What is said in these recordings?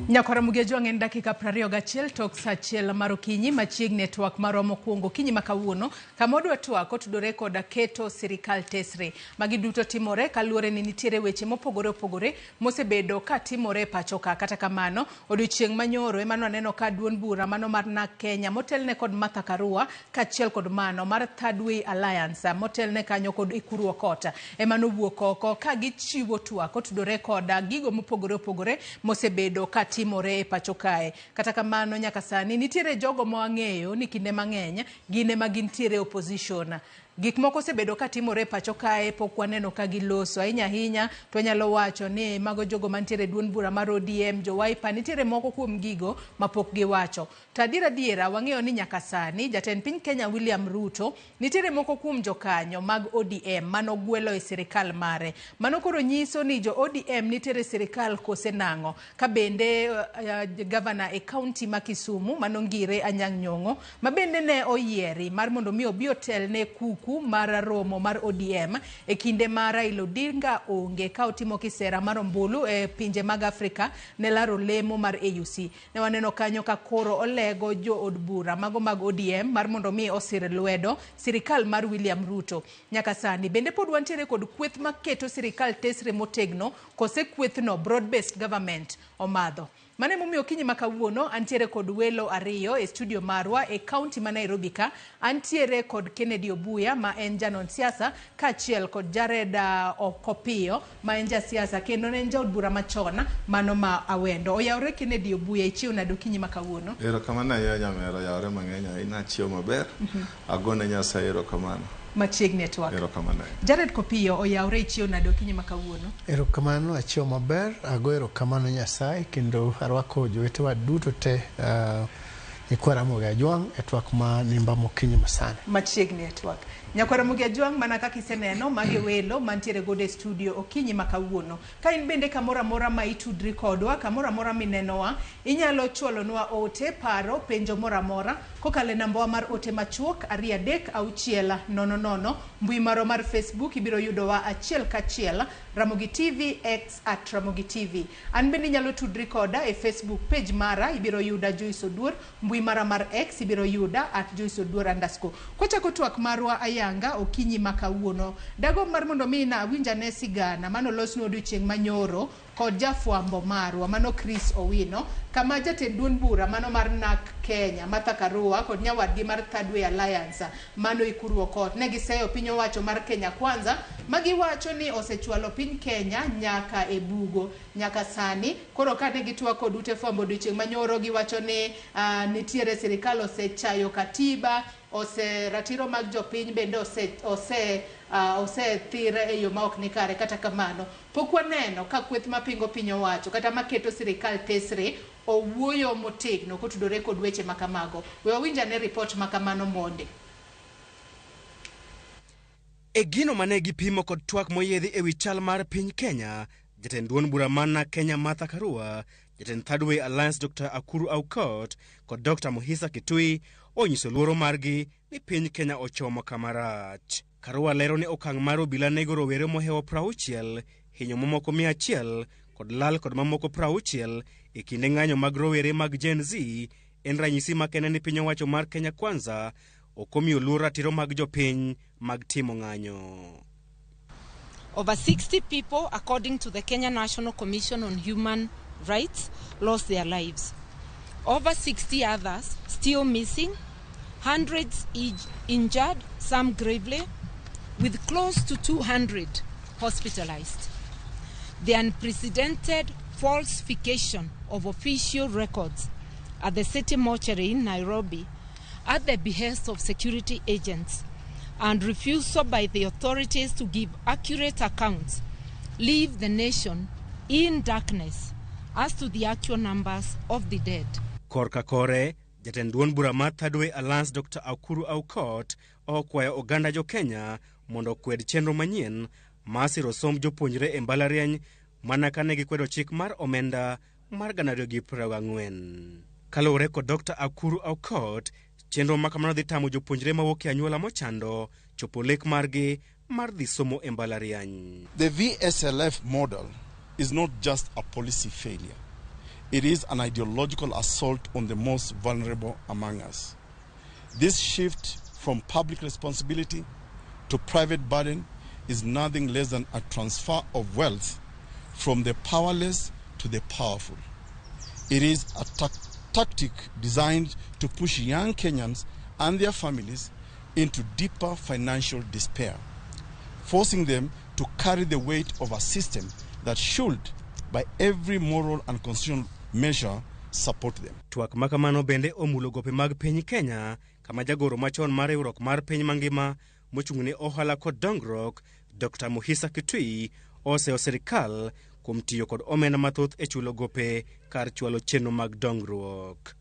Nyakwara Mugejwang' en dakika 21 tok saa 1 mar okinyi. Machiegni e twak marwa mokwongo okinyi ma kawuono, kama wadwa twak otudore koda keto sirikal tesre. Magi duto timore kaluwore ni nitiere weche mopogore opogore mosebedo ka timore e pacho ka. Kata kamano, odiochieng' manyoro ema nwaneno ka duond bura mano mar NARC Kenya motelne kod Martha Karua kaachiel kod mano mar Third Way Alliance motelne kanyo kod Ekuru Aukot ema nowuok oko ka gichiwo twak kotudore koda gigo mopogore opogore mosebedo ka timore e pacho kae. Kata kamano, nyaka sani nitiere jogo ma wang'eyo ni kinde mang'eny gin ema gintiere e opposition. Gik moko osebedo ka timore e pacho kae, pok waneno ka giloso. Ahinya ahinya to wanyalo wacho ni mago jogo mantiere e duond bura mar ODM, jo Wiper, nitiere moko kuom gigo mapok giwacho. To adier adiera wang'eyo ni nyaka sani jatend piny Kenya William Ruto nitiere moko kuom jokanyo mag ODM manogwelo e sirikal mare. Mano koro nyiso ni jo ODM nitiere e sirikal kose nang'o? Ka bende gavana e kaunti ma Kisumu mano Ngire Anyang' Nyong'o ma bende ne oyieri mar mondo mi obi otelne kuku mar romo mar ODM e kinde ma Raila Odinga onge ka otimo kisera mar ombulu e pinje mag Afrika ne laro lemo mar AUC. Ne waneno kanyo ka koro olego jo od bura mago mag ODM mar mondo mi osir lwedo sirikal mar William Ruto. Nyaka sani bende pod wantiere kod kweth maketo sirikal tesre motegno kose kwethno broad based government omadho. Mano emomiyo okinyi ma kawuono antiere kod welo ariyo e studio marwa e kaunti ma Nairobi ka. Antiere kod Kennedy Obuya ma en janon siasa kaachiel kod Jared Okopiyo ma en jasiasa kendo ne en jaod bura machon mano ma Awendo. Oyawore Kennedy Obuya, ichiew nade okinyi ma kawuono? Erokamano ahinya nyamera, oyawore mang'eny ahinya, achiew maber. Agone Nyasaye erokamano. Machiegni e twak. Erokamano ahinya. Jared Kopiyo, oyawore, ichiew nade okinyi ma kawuono? Erokamano, achiew maber, ago erokamano Nyasaye kendo arwako jowetewa duto te nyikwa Ramogi Ajwang' e twak ma nimba mokinyi masani. Machiegni e twak. Nyakwa Ramogi Ajwang', mana kaka iseneno, magi welo mantiere godo e studio okinyi ma kawuono. Ka in bende kamoro amora ma itudri kodwa, kamoro amora minenowa, inyalo chwalonwa ote, paro, penjo moro amora kokalo e nambawa mar ote machuok 236 00. Mbui marwa mar Facebook ibiro yudowa achiel kachiel, Ramogi TV, X at Ramogi TV. An bende inyalo tudri koda e Facebook page mara, ibiro yuda Joyce Oduor. Mbui mara mar X ibiro yuda at Joyce Oduor underscore. Kwachako twak marwa ayanga okinyi ma kawuono, dagomb mar mondo mi na awinj ane sigana mane olosnu odiochieng' manyoro kod jafwambo marwa mano Chris Owino, kama jatend duond bura mano mar NARC Kenya Martha Karua kod nyawadgi mar Third Way Alliance mano Ekuru Aukot ne giseyo piny owacho mar Kenya Kwanza ma giwacho ni osechwalo piny Kenya nyaka e bugo nyaka sani. Koro kane gitwak kod ute fwambo odiochieng' manyoro, giwacho ni nitiere sirikal osechayo katiba, ose ratiro mag jopiny bende osethir e yo ma ok ni kare. Kata kamano, pok waneno ka kweth mapingo piny owacho kata maketo sirikal tesre owuoyo motegno kotudore kod weche ma kamago. We wawinj ane ripot ma kamano mondi. E gino mane gipimo kod twak moyiedhi e wi chal mar piny Kenya, jatend duond bura mar NARC Kenya Martha Karua, jatend Third Way Alliance Dr. Akuru Aukot kod Dr. Muhisa Kitui onyiso luoro margi ni piny Kenya ochomo kama rach. Karua lero ni okang' mar obila nego rowere mohewo 60, hinyo mamoko 100 kod lal kod mamoko 60 e kinde ng'anyo mag rowere mag Gen Z en ranyisi makende ni piny owacho mar Kenya Kwanza ok omiyo luor ratiro mag jopiny mag timo ng'anyo. Over 60 people, according to the Kenya National Commission on Human Rights, lost their lives. Over 60 others still missing, hundreds injured, some gravely, with close to 200 hospitalized. The unprecedented falsification of official records at the city mortuary in Nairobi at the behest of security agents and refusal by the authorities to give accurate accounts leave the nation in darkness as to the actual numbers of the dead. Korka kore, jatend duond bura mar Third Way Alliance Dr. Akuru Aukot okwayo oganda jo Kenya mondo okwed chenro manyien mar siro somb jopuonjre e mbalariany mana kane gikwedo chik mar omenda mar 2024. Kaluwore kod Dr. Akuru Aukot, chenro ma kamano dhi tamo jopuonjre mawuok e anyuola mochando chopo lek margi mar dhi somo e mbalariany. The VSLF model is not just a policy failure. It is an ideological assault on the most vulnerable among us. This shift from public responsibility to private burden is nothing less than a transfer of wealth from the powerless to the powerful. It is a tactic designed to push young Kenyans and their families into deeper financial despair, forcing them to carry the weight of a system that should, by every moral and constitutional measure, support them. Twak ma kamano bende omulo gope mag piny Kenya kama jagoro machon mar riwruok mar piny mangima mochung' ne ohala kod dongruok Dr. Muhisa Kitui oseyo sirikal kuom tiyo kod omenda mathoth e chulo gope kar chwalo chenro mag dongruok.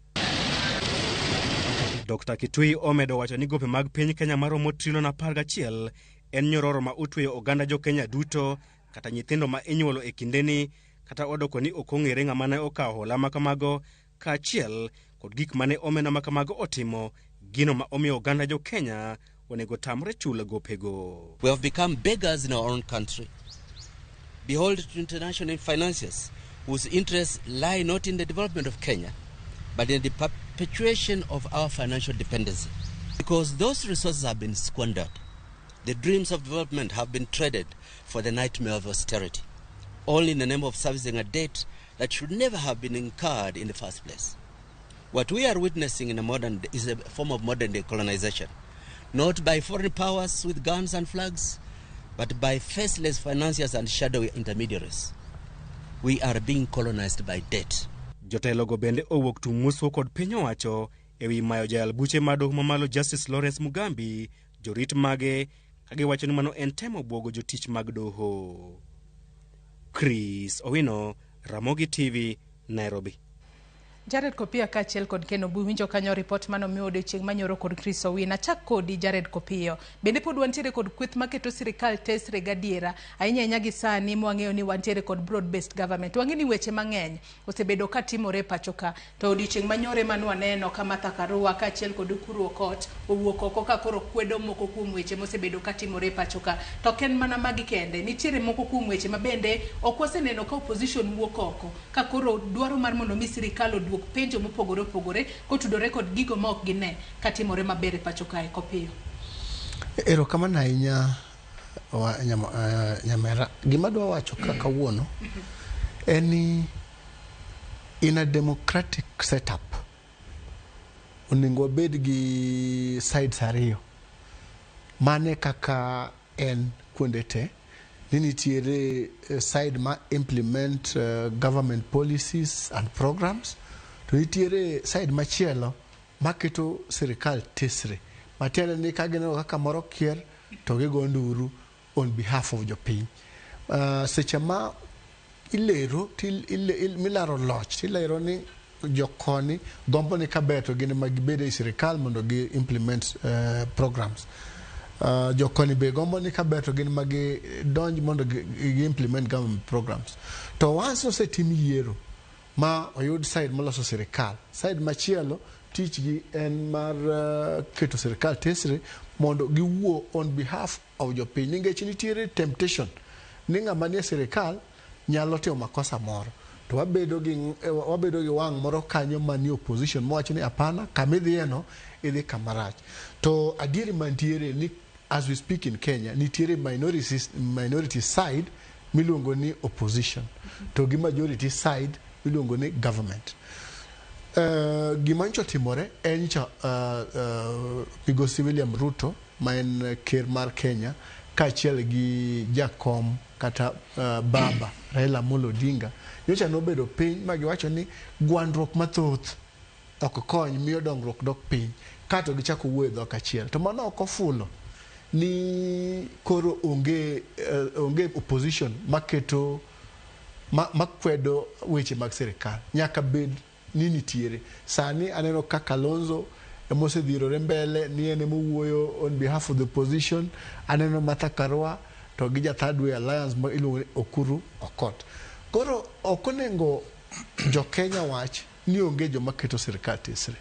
Dr. Kitui omedo wacho ni gope mag piny Kenya maromo trilion 11 en nyororo ma otweyo oganda jo Kenya duto kata nyithindo ma inyuolo e kindeni kata odoko ni ok ong'ere ng'ama ne okawo hola ma kamago kaachiel kod gik mane omenda ma kamago otimo, gino ma omiyo oganda jo Kenya onego tamre chulo gopego. We have become beggars in our own country. Behold to international financiers whose interests lie not in the development of Kenya, but in the perpetuation of our financial dependency. Because those resources have been squandered. The dreams of development have been traded for the nightmare of austerity, all in the name of servicing a debt that should never have been incurred in the first place. What we are witnessing in a modern is a form of modern day colonization, not by foreign powers with guns and flags, but by faceless financiers and shadowy intermediaries. We are being colonized by debt. Jotelogo bende owuok tung' muso kod piny owacho ewi mayo jayal buche mar doho mamalo Justice Lawrence Mugambi jorit mage ka giwacho ni mano en temo bwogo jotich mag doho. Chris Owino, Ramogi TV, Nairobi. Jared Kopia kaachiel kod Ken Obui winjo kanyo ripot mane omiwa odiochieng' manyoro kod Chris Owino. Achak kodi Jared Kopiyo. Bende pod wantiere kod kweth maketo sirikal tesre gadiera ahinya ahinya gi sani mwang'eyo ni wantiere kod broad based government. Wang'e ni weche mang'eny osebedo ka timore e pacho ka. To odiochieng' manyoro ema nwaneno ka Martha Karua kaachiel kod Ukuru Okot owuok oko ka koro kwedo moko kuom weche mosebedo ka timore e pacho ka. To ok en mana magi kende, nitiere moko kuom weche ma bende ok waseneno ka opposition wuok oko ka koro dwaro mar mondo mi sirikal oduok penjo mopogore opogore kotudore kod gigo ma ok gine katimore maber e pacho kae. Kopiyo. Erokamano ahinya Nyamera. Gima adwa wacho ka kawuono en ni in a democratic setup onego wabed gi sides ariyo. Mane kaka en kuonde te ni nitiere side ma implement government policies and programs to nitiere side machielo maketo sirikal tesre matiende ni ka gineno kaka moro kier to gigo nduru on behalf of jopiny. Seche ma ilero milaro loch tilero ni jokoni gombo ni kaber to gin ema gibed e sirikal mondo gi implement programs. Jokoni be gombo ni kaber to gin ema gidonj mondo gi implement government programs. To once osetim yiero ma oyud side moloso sirikal, side machielo tichgi en mar keto sirikal tesre mondo giwuo on behalf of jopiny nikech nitiere temptation ni ng'ama nie sirikal nyalo timo makosa moro to wabedo gi wang' moro kanyo manie opposition mowacho ni hapana, kama idhiye no idhi kama rach. To adieri mantiere ni as we speak in Kenya nitiere minority side miluongo ni opposition to gi majority side miluongo ni government. Gima nyocha otimore en nyocha Migosi William Ruto ma en ker mar Kenya kaachiel gi jakom kata baba Raila Amolo Odinga nyocha nobedo piny ma giwacho ni gwandruok mathoth ok kony miyo dongruok dok piny kato gichako wuoyo e dhok achiel. To mano ok ofulo ni koro onge opposition maketo makwedo weche mag sirikal. Nyaka bed ni nitiere. Sani aneno ka Kalonzo emosedhirore mbele ni en emowuoyo on behalf of the opposition. Aneno Martha Karua to gi ja Third Way Alliance ma iluongo ni Okuru Okot. Koro ok onego jo Kenya wach ni onge joma keto sirikal tesre.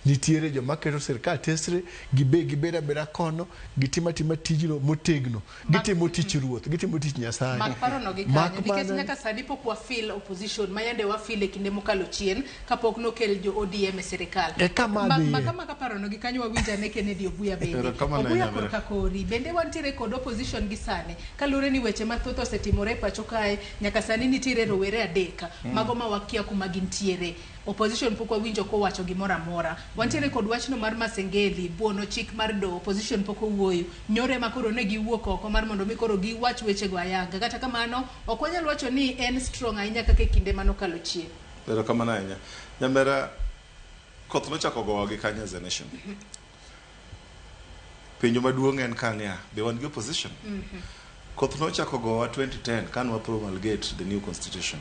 Nitiere joma keto sirkal tesre, gibe gibed abeda kono, gitim atima tijno motegno, gitimo tich ruoth, gitimo tich Nyasaye. Mak parono gi Mak kanyo nikech mana- nyaka sani pok wafil opposition ma yande wafil e kinde mokalo chien kapok nokel jo ODM e sirikal. E kama adhiye. Mak amaka parono gi kanyo wawinj ane Kennedy Obuya bende. Erokamano Obuya ahinya, korka kori bende wantiere kod opposition gi sani kaluwore ni weche mathoth osetimore e pacho kae nyaka sani nitiere rowere adek mago ma wakia kuma gintiere. Opposition pok wawinjo kowacho gimoro amora. Wantiere kod wachno mar Masengeli, buono chik mar doho, opposition pok owuoyo. Nyore ma koro ne giwuok oko mar mondo mi koro giwach wechego ayanga. Kata kamano, ok wanyal wacho ni en strong ahinya kaka e kinde manokalo chien. Erokamano ahinya. Nyamera, koth nochako gowa gi kanyo as a nation. Penjo maduong' en ka niya, be wan gi opposition? Koth nochako gowa 2010 kane wa promulgate the new constitution.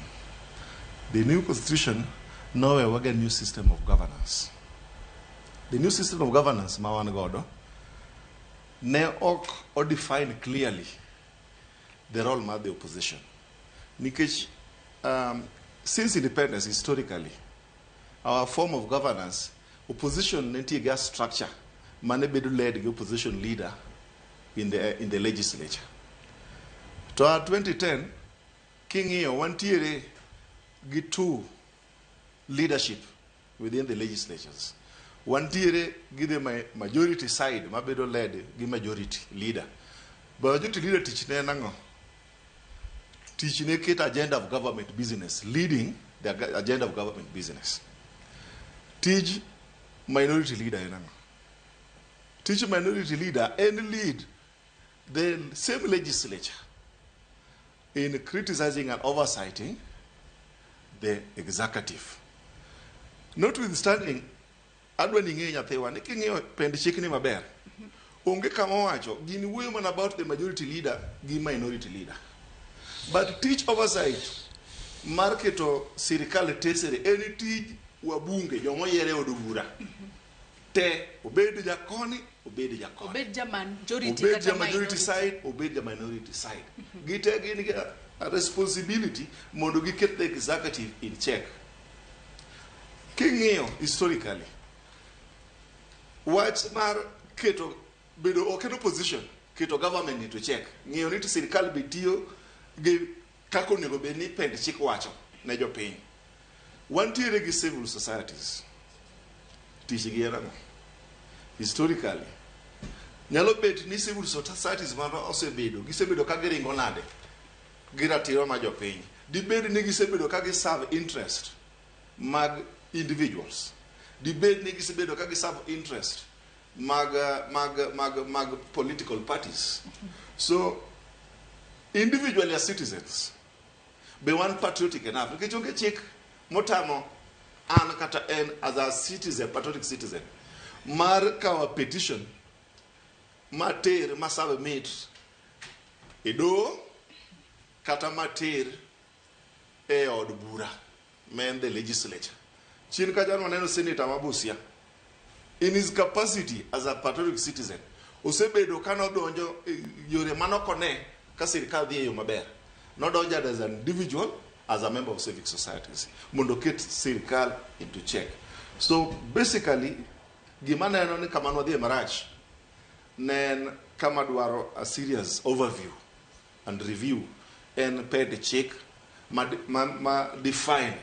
The new constitution nowewa gi a new system of governance. The new system of governance ma wan godo ne ok o define clearly the role mar the opposition. Nikech since independence historically, our form of governance, opposition nitie gi a structure mane bedo led gi opposition leader in the legislature. To a 2010, king'iyo wantiere gi two leadership within the legislatures. Wantiere gi the majority side mabedo led gi majority leader. But majority leader tich ne en ang'o? Tich ne keto agenda of government business, leading the agenda of government business. Tij minority leader en ang'o? Tij minority leader en lead the same legislature in criticizing and oversighting the executive. Notwithstanding, adwa ni ing'e nyathiwa ni king'iyo pend chikni maber, onge kama owacho gini wuoyo mana about the majority leader gi minority leader. But tich oversight mar keto sirikal tesre en tij wabunge jomoyier e od bura te obed jakoni obed jakoni Obed ja majority obed kata ja majority minority. side, obed ja minority side, gite gin gi a responsibility mondo giket the executive in check. King'iyo historically wach mar keto bedo ok en opposition keto government into check, ng'iyo ni to sirikal be tiyo gi kaka onego bed ni pend chik wacho ne jopiny. Wantiere gi civil societies, tich gi en ang'o? Historically nyalo bet ni civil societies mano osebedo gisebedo ka giringo nade gi ratiro ma jopiny dibed ni gisebedo ka giserve interest mag individuals, dibed ni gisebedo ka giserve interest mag political parties. So individually as citizens be wan patriotic enough? Nikech onge chik motamo an kata en as a citizen, patriotic citizen, mar kawo petition mater ma submit e doho kata mater e od bura ma en the legislature. Chien kacha waneno senator ma Busia in his capacity as a patriotic citizen osebedo ka nodonjo e yore manokone ka sirikal dhi e yo maber, nodonjo as an individual, as a member of civic societies mondo oket sirikal into check. So basically gima neno ni kama nwadhie marach ne en kama dwaro a serious overview and review en pend chik ma define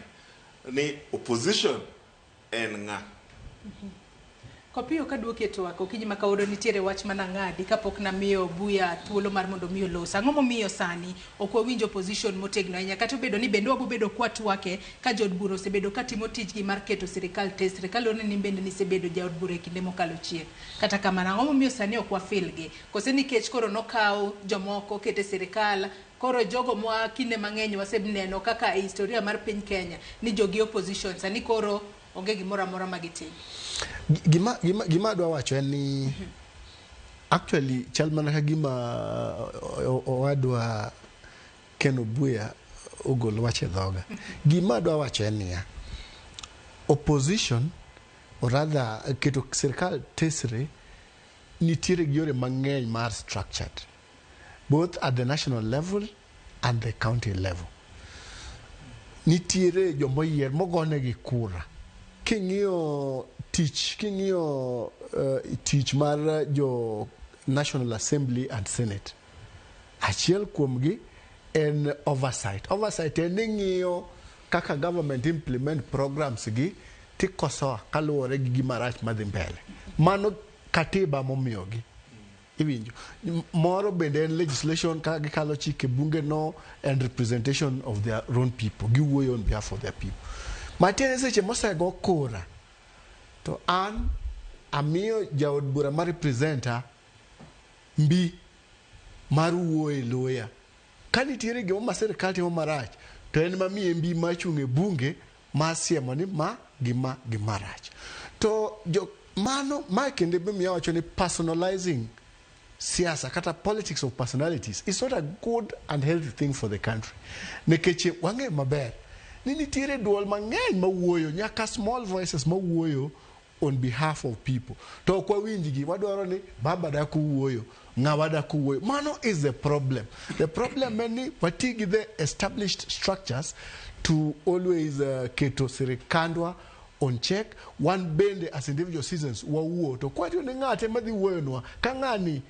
ni opposition en ng'a. Kopiyo ka duoki e twak okinyi ma kawuono nitiere wach manang'adi kapok namiyo Buya thuolo mar mondo mi olos. Ang'o momiyo sani ok wawinj opposition motegno ahinya kata obedo ni bende wabobedo kwatwake ka jood bura osebedo katimo tijgi mar keto sirikal tesre kaluwore ni bende nisebedo jaod bura e kinde mokalo chien. Kata kamano ang'o momiyo sani ok wafil gi? Kose nikech koro nokaw jomoko kete sirikal koro jogo mwa kinde mang'eny waseneno kaka e historia mar piny Kenya ni jogi opposition sani koro onge gimoro amora ma gitimo. Gima adwa wacho en ni actually chal mana ka gima owadwa Ken Obuya ogolo wach e dhoga. Gima adwa wacho en niya, opposition or rather keto sirkal tesre nitiere gi yore mang'eny mar structured both at the national level and the county level. Nitiere jomoyier mogonegi kura. King'iyo tich, king'iyo tich mar jo National Assembly and Senate, achiel kuomgi en oversight. Oversight en ni ng'iyo kaka government implement programs gi tikosoa kaluwore gi gima rach madhi mbele. Mano katiba momiyogi. Iwinjo. Moro bende en legislation kaka gikalo chike bunge no and representation of their own people. Giwuoyo on behalf of their people. Matiende seche mosego kura, to an amiyo jaod bura ma representa mbi mar wuoyo e loya. Ka nitiere gima ma sirikal timo marach, to en mamiye mbi mar chung' e bunge mar siemo ni ma gima gima rach. To jo mano mae kende be miyo awacho ni personalizing siasa kata politics of personalities is not a good and healthy thing for the country. Nikech wang'eyo maber ni nitiere duol mang'eny mawuoyo nyaka small voices mawuoyo on behalf of people. To ok wawinjgi, wadwaro ni baba dak wuoyo, ng'awa dak wuoyo. Mano is the problem. The problem en ni wati gi the established structures to always keto sirikandwa on check. Wan bende as individual citizens wawuo to kwatiyo ni ng'ate madhi wuoyonwa ka ng'ani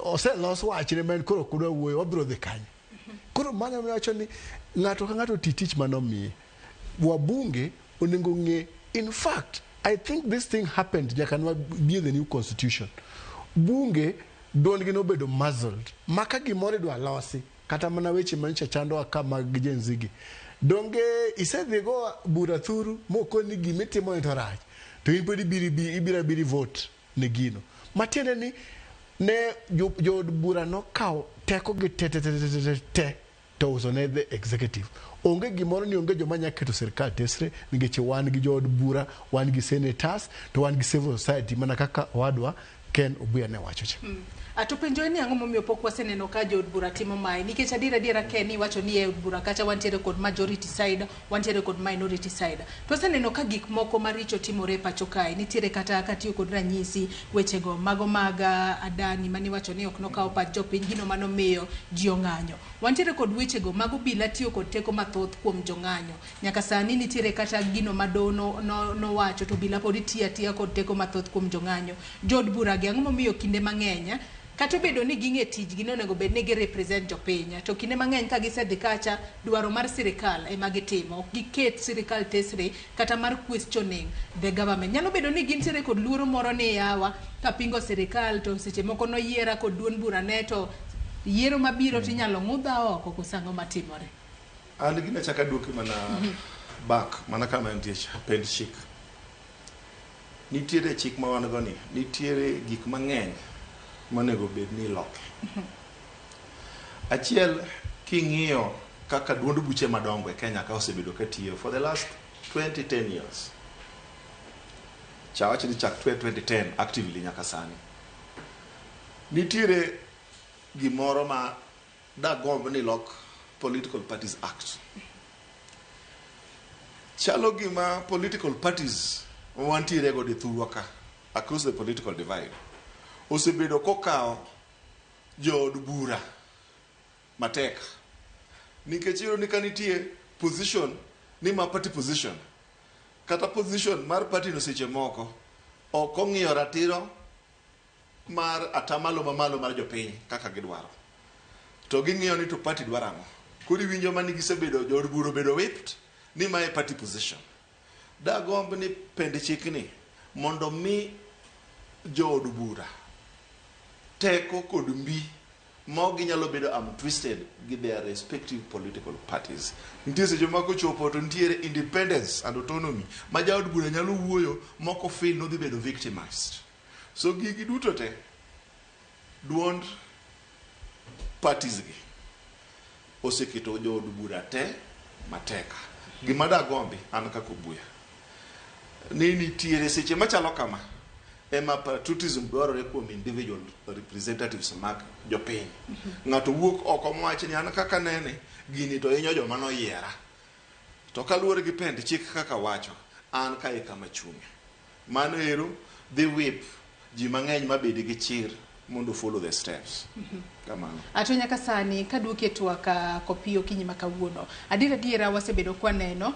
oselos wachne ma en koro ok odwa wuoyo wabiro dhi kanye. Koro mano ema wacho ni ng'ato ka ng'ato oti tich manomiye. Wabunge onego ng'e in fact I think this thing happened nyaka ne wabie the new constitution. Bunge duondgi nobedo muzzled ma ka gimoro idwa losi kata mana weche manyocha chandowa ka mag Gen Z gi. Donge isedhi go bura thuru mokoni gima itimo ni to rach to in pod ibiro abira vote ne gino. Matiende ni ne jood bura nokawo teko gi te te te te te te to uso ne the executive. Onge gimoro ni onge joma nya keto sirikal tesre nikech wan gi jood bura, wan gi senators, to wan gi civil society mana kaka owadwa Ken Obuya ne wacho cha. To penjo en ni ang'o momiyo pok waseneno ka jood bura timo mae? Nikech adier adiera Ken iwacho ni e od bura kacha wantiere kod majority side, wantiere kod minority side. To waseneno ka gik moko maricho timore e pacho kae. Nitiere kata katiyo kod ranyisi wechego mago mag Adani maniwacho ni ok nokawo pach jopiny, gino manomiyo ji ong'anyo. Wantiere kod wechego mag obila tiyo kod teko mathoth kuom jong'anyo. Nyaka sani nitiere kata gino ma doho nowacho to obila pod tiyo atiya kod teko mathoth kuom jong'anyo. Jood bura gi ang'o momiyo kinde mang'eny kata obedo ni ging'e tijgi ni onego bed ni gi represent jopiny to kinde mang'eny ka gisedhi kacha dwaro mar sirikal ema gitimo ok giket sirikal tesre kata mar questioning the government. Nyalo bedo ni gintiere kod luoro moro ni yawa kapingo sirikal to seche moko noyiera kod duond bura ne to yiero mabiro tinyalo ng'udha oko koso ang'o matimore? An gina chaka duoki mana back mana kama entie cha pend chik. Nitiere chik ma wan go ni, nitiere gik mang'eny monego bed ni iloke. Achiel king'iyo kaka duond buche madongo e Kenya ka osebedo ka tiyo for the last 20, 10 years. Cha wach ni chak 2010 actively nyaka sani. Nitiere gimoro ma dagomb ni lok Political Parties Act. Chalo gima political parties wantiere godo e thurwa ka across the political divide osebedo kokawo jood bura matek nikech iyudo ni ka nitie position ni ma party position kata position mar party no seche moko ok ong'iyo ratiro mar atamalo mamalo mar jopiny kaka gidwaro to ging'iyo ni to party dwaro ang'o. Koro iwinjo mani gisebedo jood bura obedo whipped ni mae party position. Dagomb ni pend chikni mondo mi jood bura teko kod mbi ma ginyalo bedo am twisted gi their respective political parties. Nitie seche moko chopo to nitiere independence and autonomy ma jaod bura nyalo wuoyo moko feel nodhi bedo victimized. So gigi duto te duond parties gi oseketo jood bura te matek. Gima dagombi an kaka Obuya ni nitiere seche machalo kama ema patriotism dwarore kuom individual representatives mag jopiny. Ng'ato wuok oko mowach ni an kaka nene gini to hinyo joma noyiera. To kaluwore gi pend chik kaka wacho, an kae kama chung'e. Mano ero dhi whip ji mang'eny mabed gi chir mondo follow the steps. Kamano. Ato nyaka sani kaduoki e twak kopiyo okinyi ma kawuono. Adier adiera wasebedo kwaneno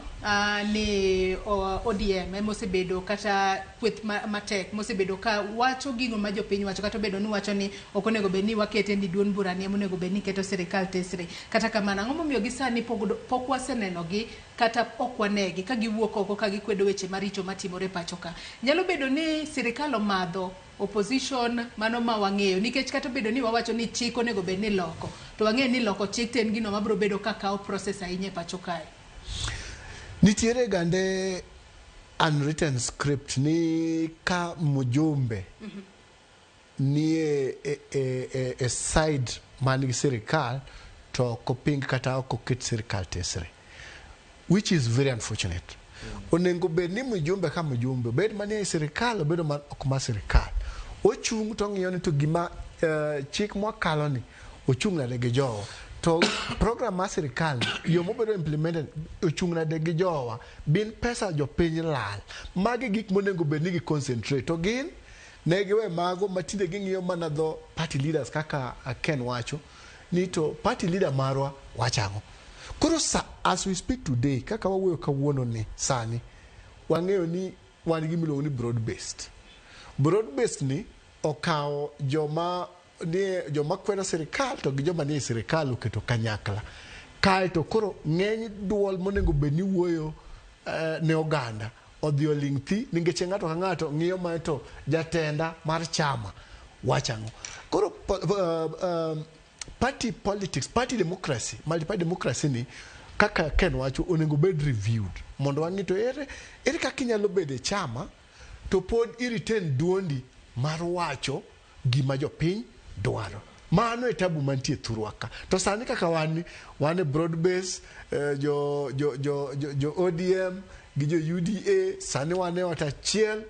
ni ODM ema osebedo kata kweth matek mosebedo ka wacho gigo ma jopiny wacho kata obedo ni wacho ni ok onego bed ni wakete ni duond bura ni ema onego bed ni keto sirikal tesre. Kata kamano ang'o momiyo gi sani pok waseneno gi kata ok wanegi ka giwuok oko ka gikwedo weche maricho matimore pacho ka. Nyalo bedo ni sirikal omadho opposition mano ma wang'eyo nikech kata obedo ni wawacho ni chik onego bed ni loko to wang'eyo ni loko chik to en gino mabiro bedo ka kawo process ahinya e pacho kae. Nitiere gande unwritten script ni ka mjumbe nie e side man gi sirikal to ok oping kata ok oket sirikal tesre, which is very unfortunate. Onego bed ni mjumbe ka mjumbe obed manie e sirikal obedo man ok mar sirikal ochung' to ng'iyo ni to gima chik mwakalo ni ochung' nade gi jowa to program mar sirikal yo mobedo implemented ochung' nade gi jowa bin pesa jopiny lal. Magi gik monego bed ni gi concentrate to gin ne giwe mago matinde ging'iyo mana dho party leaders kaka Ken wacho ni to party leader marwa wacho ang'o. Koro sa as we speak today kaka wawuoyo kawuono ni sani wang'eyo ni wan gi gimiluongo ni broad based. Broad based ni okawo joma nie joma kwedo sirikal to gi joma nie sirikal oketo kanyakla. Kaeto koro ng'eny duol monego bed ni wuoyo ne oganda odhi oling' thi nikech ng'ato ka ng'ato ng'iyo mana to jatenda mar chama wacho ang'o. Koro party politics, party democracy, multi-party democracy ni kaka Ken wacho onego bed reviewed mondo wang'i to ere kaka inyalo bedo e chama to pod i retain duondi mar wacho gima jopiny dwaro. Mano e tabu mantie thurwa ka. To sani kaka wan wan e broad base jo ODM gi jo UDA sani wan e ot achiel.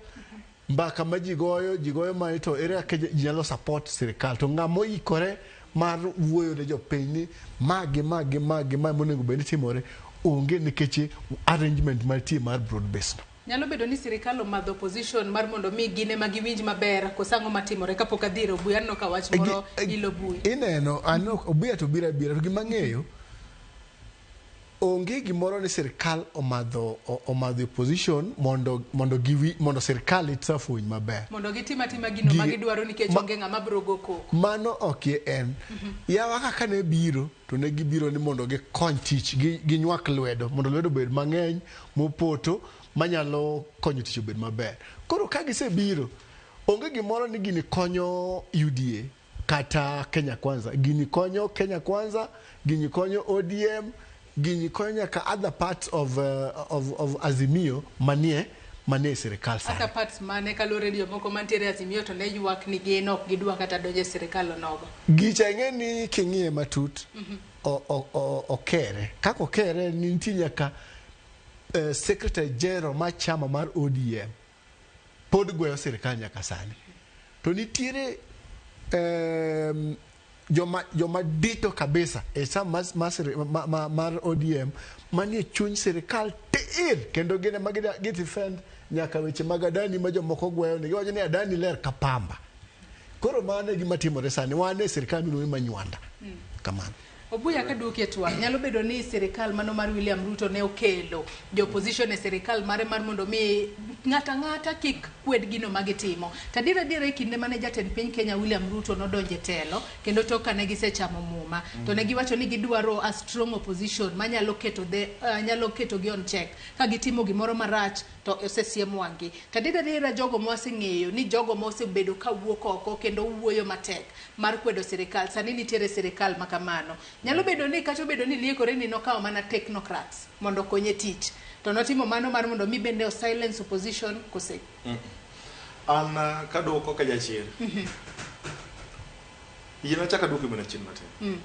Mbaka ma ji goyo ji goyo ma to ere kaka ji nyalo support sirikal to ng'ama oikore mar wuoyo ne jopiny ni magi magi magi ma monego bed ni timore onge nikech arrangement mantie mar broad base no. Nyalo bedo ni sirikal omadho opposition mar mondo mi gin ema giwinj maber koso ang'o matimore kapok adhi ir Obuya aneno ka wach moro ilo bui. Ineno an Obuya to biro abira to gima ang'eyo onge gimoro ni sirikal omadho opposition mondo sirikal itself owinj maber. Mondo gitim atima gino ma gidwaro nikech onge ng'ama biro go koko. Mano ok en. Yawa kaka ne biro to ne gibiro ni mondo gikony tich ginywak lwedo mondo lwedo obed mang'eny mopoto manyalo konyo tich obed maber. Koro ka gisebiro onge gimoro ni gini konyo UDA kata Kenya Kwanza. Gini konyo Kenya Kwanza, gini konyo ODM, gini konyo nyaka other parts of Azimio manie sirikal sani. Other parts mane kaluwore ni jomoko mantiere Azimio to ne ywak ni gin ok gidwa kata donjo e sirikal onogo. Gicha ing'e ni king'iye matut okere. Kaka okere ni nitie nyaka Secretary General mar chama mar ODM pod gweyo sirikal nyaka sani. To nitiere joma dito kabisa e chama mar ODM manie chuny sirikal tir kendo gin ema gi defend nyaka weche mag Adani ma jomoko gweyo ni giwacho ni Adani ler ka pamba. Koro mano e gima timore sani wan e sirikal miluongo ni Manywanda. Kamano. Obuya kaduoki e twak nyalo bedo ni sirikal mano mar William Ruto ne okelo jo opposition e sirikal mare mar mondo mi ng'ato ang'ata kik kwed gino ma gitimo. To adier adier e kinde mane jatend piny Kenya William Ruto nodonjo e telo kendo tok kane gisechamo muma to ne giwacho ni gidwaro a strong opposition manyalo keto nyalo keto gi on check ka gitimo gimoro marach to osesiem wang'gi. To adier adier jogo mwaseng'eyo ni jogo mosebedo ka wuok oko kendo wuoyo matek mar kwedo sirikal sani nitiere sirikal ma kamano. Nyalo bedo ni kata obedo ni liekore ni nokawo mana technocrats mondo okonye tich to notimo mano mar mondo mi bende o silence opposition kose. An kaduoko ka jachir. Yien achako aduoki mana chien matin.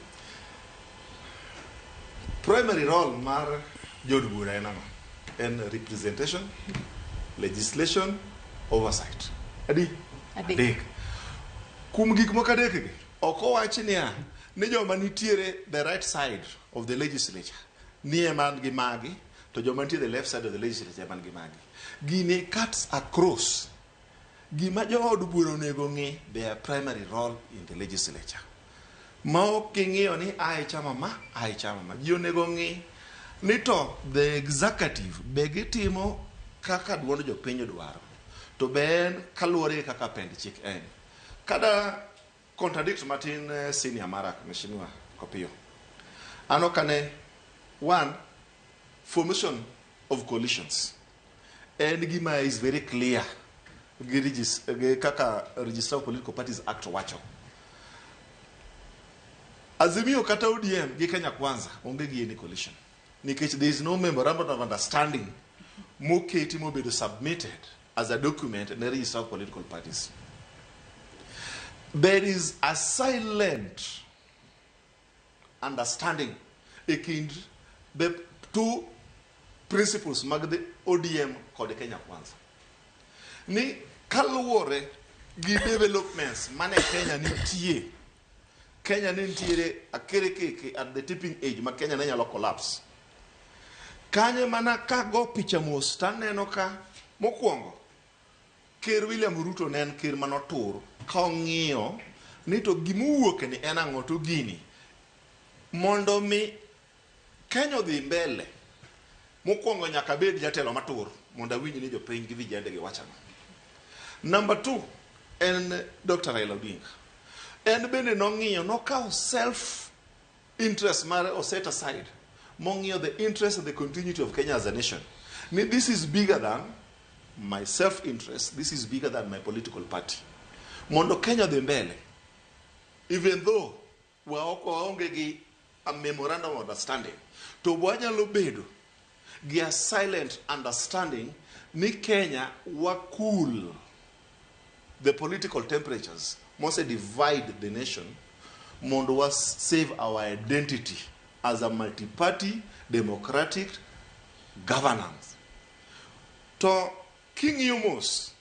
Primary role mar jood bura en ang'o? En representation, legislation, oversight. Adi? Adek. Kuom gik moko adek gi, ok owach niya ni joma nitiere the right side of the legislature ni ema gi magi to joma nitie the left side of the legislature ema gi magi. Gini cuts across. Gima jood bura onego ng'i their primary role in the legislature. Ma ok ing'iyo ni ae chama ma, ae chama ma. Ji onego ng'i ni to the executive be gitimo kaka duond jopiny dwaro. To be en kaluwore gi kaka pend chik en. Kada contradict matin senior mara Mheshimiwa Kopiyo. An ok ane one formation of coalitions en gima is very clear gi, gi kaka Register of Political Parties Act wacho. Azimio kata ODM gi Kenya Kwanza onge gi any coalition nikech there is no memorandum of understanding moketi mobedo submitted as a document ne Register of Political Parties. There is a silent understanding e kind the two principles mag the ODM kod Kenya Kwanza ni kaluwore gi developments mane Kenya nitie. Kenya ne nitiere akerekeke at the tipping age ma Kenya ne nyalo collapse. Kanye mana kago picha mos taneno ka mokwongo Ker William Ruto ne en ker manotur ka ong'iyo ni to gimowuok ni en ang'o to gini mondo mi Kenya odhi mbele mokwongo nyaka bed jatelo matur mondo awinj ni jopiny gi vijende gi wacho ang'o. Number 2 en Dr. Raila Odinga. En bende nong'iyo nokawo self interest mare o set aside mong'iyo the interest and the continuity of Kenya as a nation. Ni this is bigger than my self interest, this is bigger than my political party. Mondo Kenya odhi mbele, even though wa ok waonge gi a memorandum of understanding, to wanyalo bedo gi a silent understanding ni Kenya wa cool the political temperatures mose divide the nation mondo wa save our identity as a multi-party democratic governance. To king'iyo mos,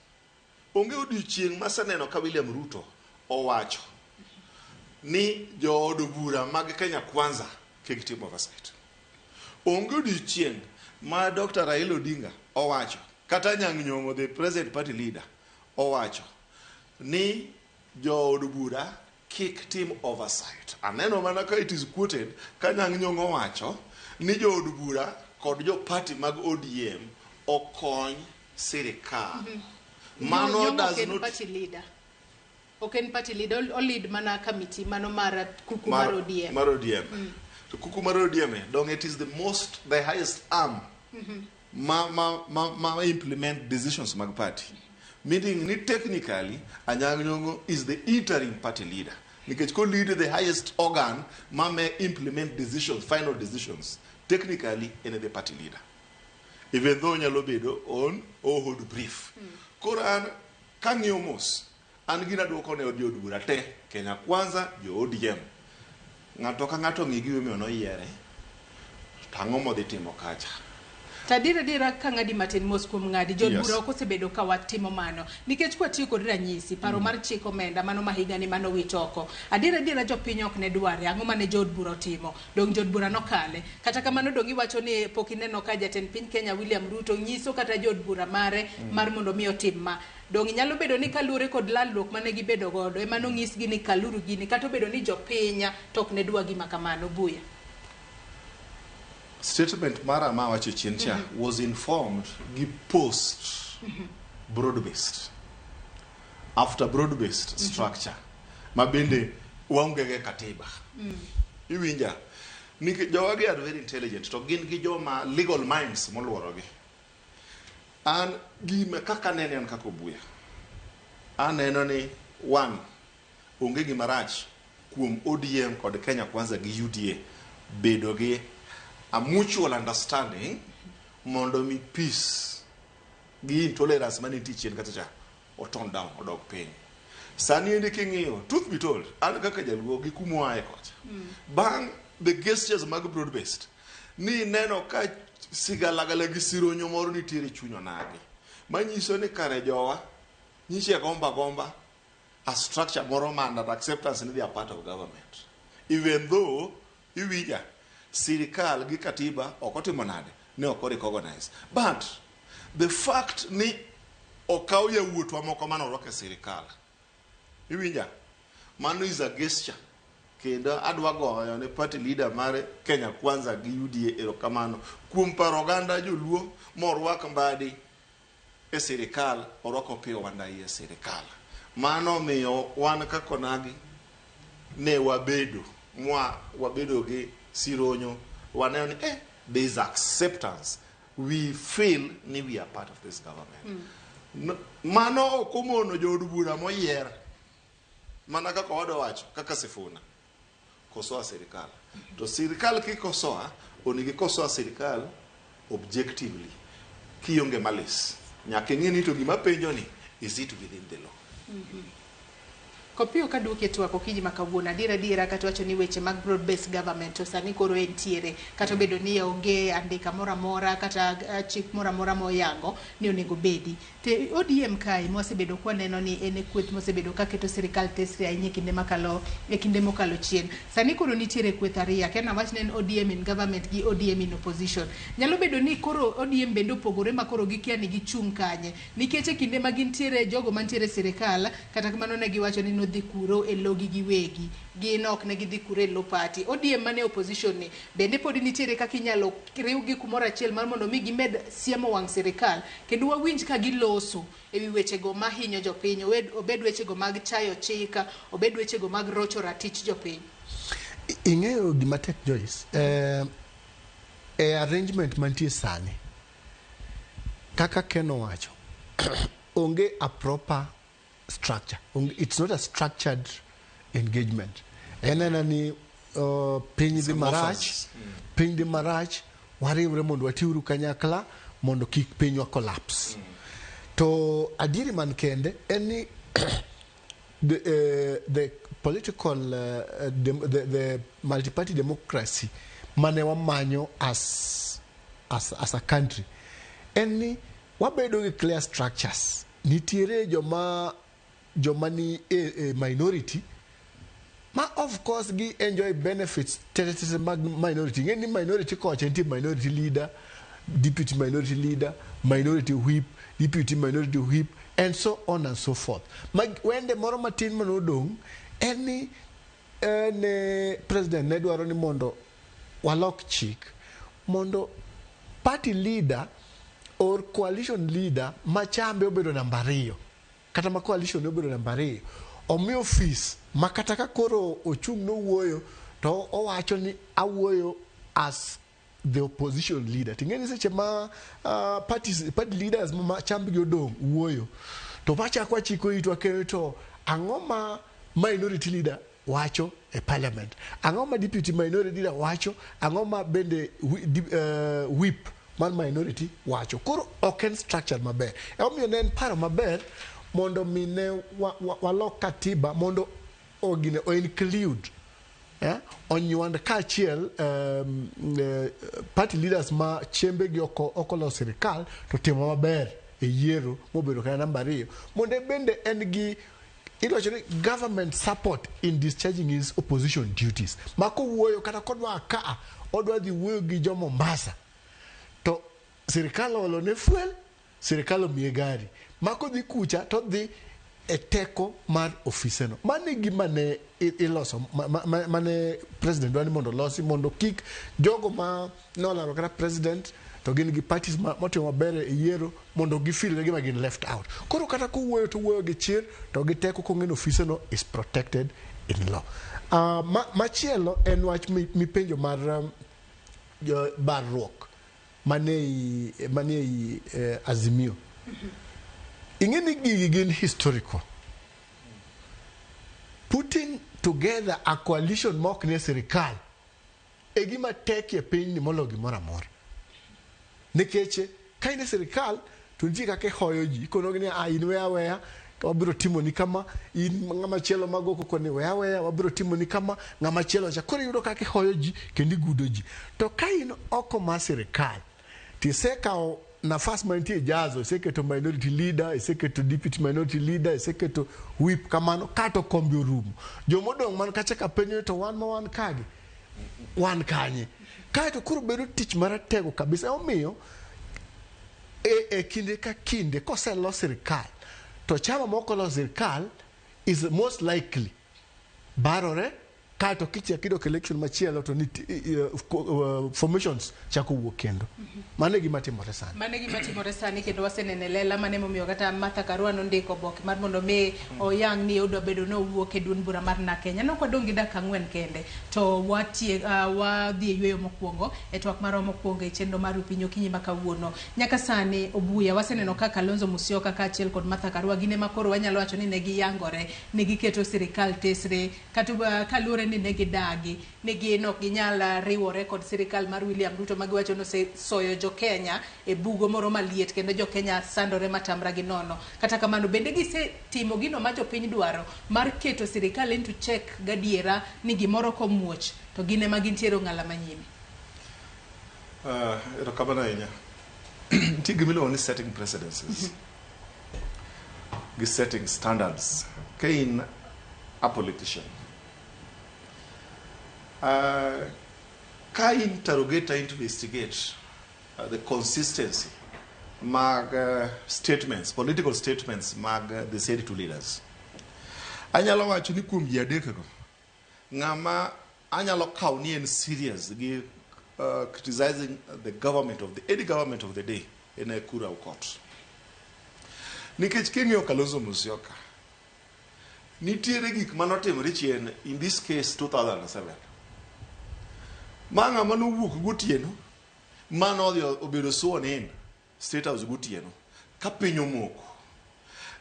onge odiochieng' maseneno ka William Ruto owacho ni jood bura mag Kenya Kwanza kik tim oversight. Onge odiochieng' ma Dr. Raila Odinga owacho, kata Anyang' Nyong'o the present party leader owacho ni jood bura kik tim oversight. Aneno mana ka it is quoted ka Anyang' Nyong'o owacho ni jood bura kod jo party mag ODM okony sirikal. Mano Nyong'o does ok en not party leader. Ok en party leader, o lead mana committee mano mar kuku mar ODM. Mar ODM. To kuku mar ODM, dong it is the most, the highest arm ma implement decisions mag party. Meaning ni technically Anyang' Nyong'o is the interim party leader. Nikech ko lead the highest organ ma may implement decisions, final decisions. Technically en the party leader. Even though nyalo bedo on hold brief. Koro an kang'iyo mos, an gina duoko ne jood bura te, Kenya Kwanza, jo ODM. Ng'ato ka ng'ato ng'i gimomiyo noyiere, to ang'o modhi timo kacha. To adier adiera ka ng'adi matin mos kuom ng'adi, jood Yes. bura ok osebedo ka watimo mano. Nikech kwatiyo kod ranyisi, paro mar chik omenda mano ma higani mano wit oko. Adier adiera jopiny ok ne dware, ang'o mane jood bura otimo? Dong jood bura nokale. Kata kamano dong iwacho ni pok ineno ka jatend piny Kenya William Ruto nyiso kata jood bura mare mar mondo mi otim ma. Dong nyalo bedo ni kaluwore kod lalruok mane gibedo godo, ema nonyisgi ni kaluru gini, kata obedo ni jopiny to ok ne dwa gima kamano. Buya. Statement mara ma wacho chien cha was informed gi post broad based. After broad based structure ma bende waonge ge katiba. Iwinja? Nikech jowagi are very intelligent to gin gi joma legal minds moluorogi. An gima kaka anene an kaka Obuya. Aneno ni one, onge gima rach kuom ODM kod Kenya Kwanza gi UDA bedo gi a mutual understanding mondo mi peace gi intolerance manitie chien kacha cha o tone down odog piny. Sani endi king'iyo, truth be told, an kaka jaluo gi kumoaye kocha. Bang' the gestures mag broad based, ni neno ka sigalagala gi sironyo moro nitiere e chuny onagi. Manyiso ni kare jowa nyiche gomba gomba a structure moro man that acceptance ni they are part of government. Even though iwinja sirikal gi katiba ok otimo nade ne ok recognize. But the fact ni okaw yawuotwa moko mane orwak e sirikal. Iwinja? Mano is a gesture. Kendo adwa goyo ne party leader mar Kenya Kwanza gi UDA erokamano kuom paro oganda joluo morwak Mbadi e sirikal, orwako Opiyo Wandayi e sirikal. Mano omiyo wan kaka onagi ne wabedo mwa wabedo gi sironyo, waneno ni there is acceptance, we feel ni we are part of this government. Mano ok omono jood bura moyier mana kaka owadwa wacho kaka Sifuna kosoa sirikal, to sirikal kikosoa onego ikosoa sirikal objectively kionge malice. Nyaka ing'e ni to gima penjo ni, is it within the law? Kopiyo ka duoke twak okinyi ma kawuono, adiera adiera kata wacho ni weche mag broad based government to sani koro entiere, kata obedo ni onge andika moro amora kata chik moro amora moyango ni onego bedi te ODM kae mwasebedo kwaneno ni en e kweth mosebedo kaketo sirikal tesre ahinya e kinde makalo e kinde mokalo chien. Sani koro nitiere kweth ariyo, akia nawach ne en ODM in government gi ODM in opposition. Nyalo bedo ni koro ODM bende opogore ma koro gikia ni gichung' kanye, nikech e kinde ma gintiere jogo mantiere e sirikal, kata kamano ne giwacho ni nodhi kuro e logi giwegi, gin ok ne gidhi kuro e lo party. ODM mane opposition ni bende pod nitiere kaka inyalo riwgi kumoro achiel mar mondo mi gimed siemo wang' sirikal kendo wawinj ka giloso ewi wechego mahinyo jopiny, obed wechego mag chayo chik, obed wechego mag rocho ratich jopiny. Ing'eyo gima tek, Joyce, e arrangement mantie sani, kaka Ken owacho, onge a proper structure. Onge, it's not a structured engagement. En ena ni piny dhi marach, piny dhi marach, wariwre mondo watiuru kanyakla mondo kik pinywa collapse. To adieri man kende en ni the political the multi-party democracy mane wamanyo as a country en ni wabedo gi clear structures. Nitiere joma ni e minority ma of course gi enjoy benefits tete tete mag minority. Ng'e ni minority kocha nitie minority leader, deputy minority leader, minority whip, deputy minority whip, and so on and so forth. Ma wende moro matin manodong' en ni ne president ne dwaro ni mondo walok chik mondo party leader or coalition leader ma chambe obedo namba 2 kata ma coalition obedo namba 2 omi ofis ma kata ka koro ochung' nowuoyo to owacho ni awuoyo as the opposition leader. Ting'e ni seche ma party leaders ma chambgi odong' wuoyo to wachako wachiko itwa kendo to ang'o ma minority leader wacho e parliament, ang'o ma deputy minority leader wacho, ang'o ma bende whip mar minority wacho. Koro ok en structure maber. Emomiyo ne en paro maber mondo mi ne walok katiba mondo ogine o include onywand kaachiel party leaders ma chembe gi ok olo sirikal to timo maber e yiero mobedo kata namba 2 mondo bende en gi iwacho ni government support in discharging his opposition duties. Ma kowuoyo kata kodwa kaa odwa dhi wuoyo gi jo Mombasa to sirikal oolo ne fuel, sirikal omiye gari, ma kodhi kucha to dhi e teko mar ofiseno. Mano e gima ne iloso mane president dwani mondo olosi mondo kik jogo ma nolaro kata president to gin gi parties motimo maber e yiero mondo gifeel gima gin left out. Koro kata kowuoyo to wuoyo gi chir to gi teko kong'e ni ofiseno is protected in law. Machielo en wach mipenjo mar barruok mane ei Azimio. Ing'e ni gigi gin historical. Putting together a coalition mok nie sirikal e gima tek e piny ni moloyo gimoro amora. Nikech ka in e sirikal to nitie kaka ihoyo ji, ikonogi ni in weya weya, wabiro timoni kama, in ng'ama chielo mago koko ni weya weya, wabiro timoni kama, ng'ama chielo cha. Koro iyudo kaka ihoyo ji kendo igudo ji. To ka in oko mar sirikal, tisekawo nafas mantie jazo, iseketo minority leader, iseketo deputy minority leader, iseketo whip kamano, kato kombe orumo. Jomodong' man kacha ka penjo to wan ma wan kagi, wan kanye? Kaeto koro bedo tich maratego kabisa. Emomiyo e kinde ka kinde koselos sirikal to chama mok olos sirikal is most likely barore Kaeto kichak idok election machielo to formations chako wuok kendo. Mano e gima timore sani. Mano e gima timore sani kendo waseneno e lela mano emomiyo kata Martha Karua nondiko oboke mar mondo mi oyang ni odwa bedo ni owuok e duond bura mar NARC Kenya. Nok wadong' gi dakika ang'wen kende to watie wadhi e yueyo mokwongo e twak marwa mokwongo e chenro mar Piny Okinyi ma kawuono. Nyaka sani Obuya waseneno ka Kalonzo Musyoka kaachiel kod Martha Karua gin ema koro wanyalo wacho ni ne giyangore ni giketo sirikal tesre kata kaluwore ni ne gidagi ni gin ok ginyal riwore kod sirikal mar William Ruto ma giwacho ni osesoyo jo Kenya e bugo moro maliet kendo jo Kenya sandore matamra gi nono. Kata kamano bende gisetimo gino ma jopiny dwaro mar keto sirikal into check gadiera ni gimoro komuoch to gin ema gintiere ong'ala manyime. Erokamano ahinya. Nitie gima iluongo ni setting precedences gi setting standards. Ka in a politician, ka interrogate, investigate the consistency mag statements, political statements mag the said two leaders. Anyalo wacho ni kuom ji adekgo, ng'ama anyalo kawo ni en serious gi criticizing the government of the any government of the day en Ekuru Aukot. Nikech king'iyo Kalonzo Musyoka, nitiere gik manotimore chien, in this case 2007. Ma ng'ama nowuok gotieno, manodhi obedo sworn in State House gotieno, ka piny omoko.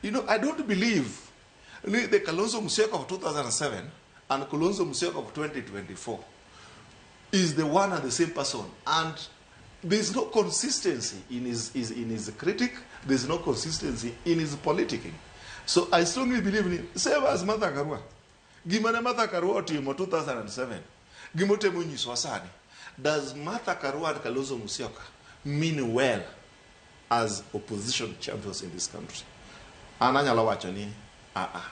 I don't believe ni the Kalonzo Musyoka of 2007 and Kalonzo Musyoka of 2024 is the one and the same person, and there's no consistency in his critic, there's no consistency in his politicking. So I strongly believe in same as Martha Karua. Gima ne Martha Karua otimo 2007, gimotemo nyisowa sani, does Martha Karua and Kalonzo Musyoka mean well as opposition champions in this country? An anyalo wacho ni, ah, ah,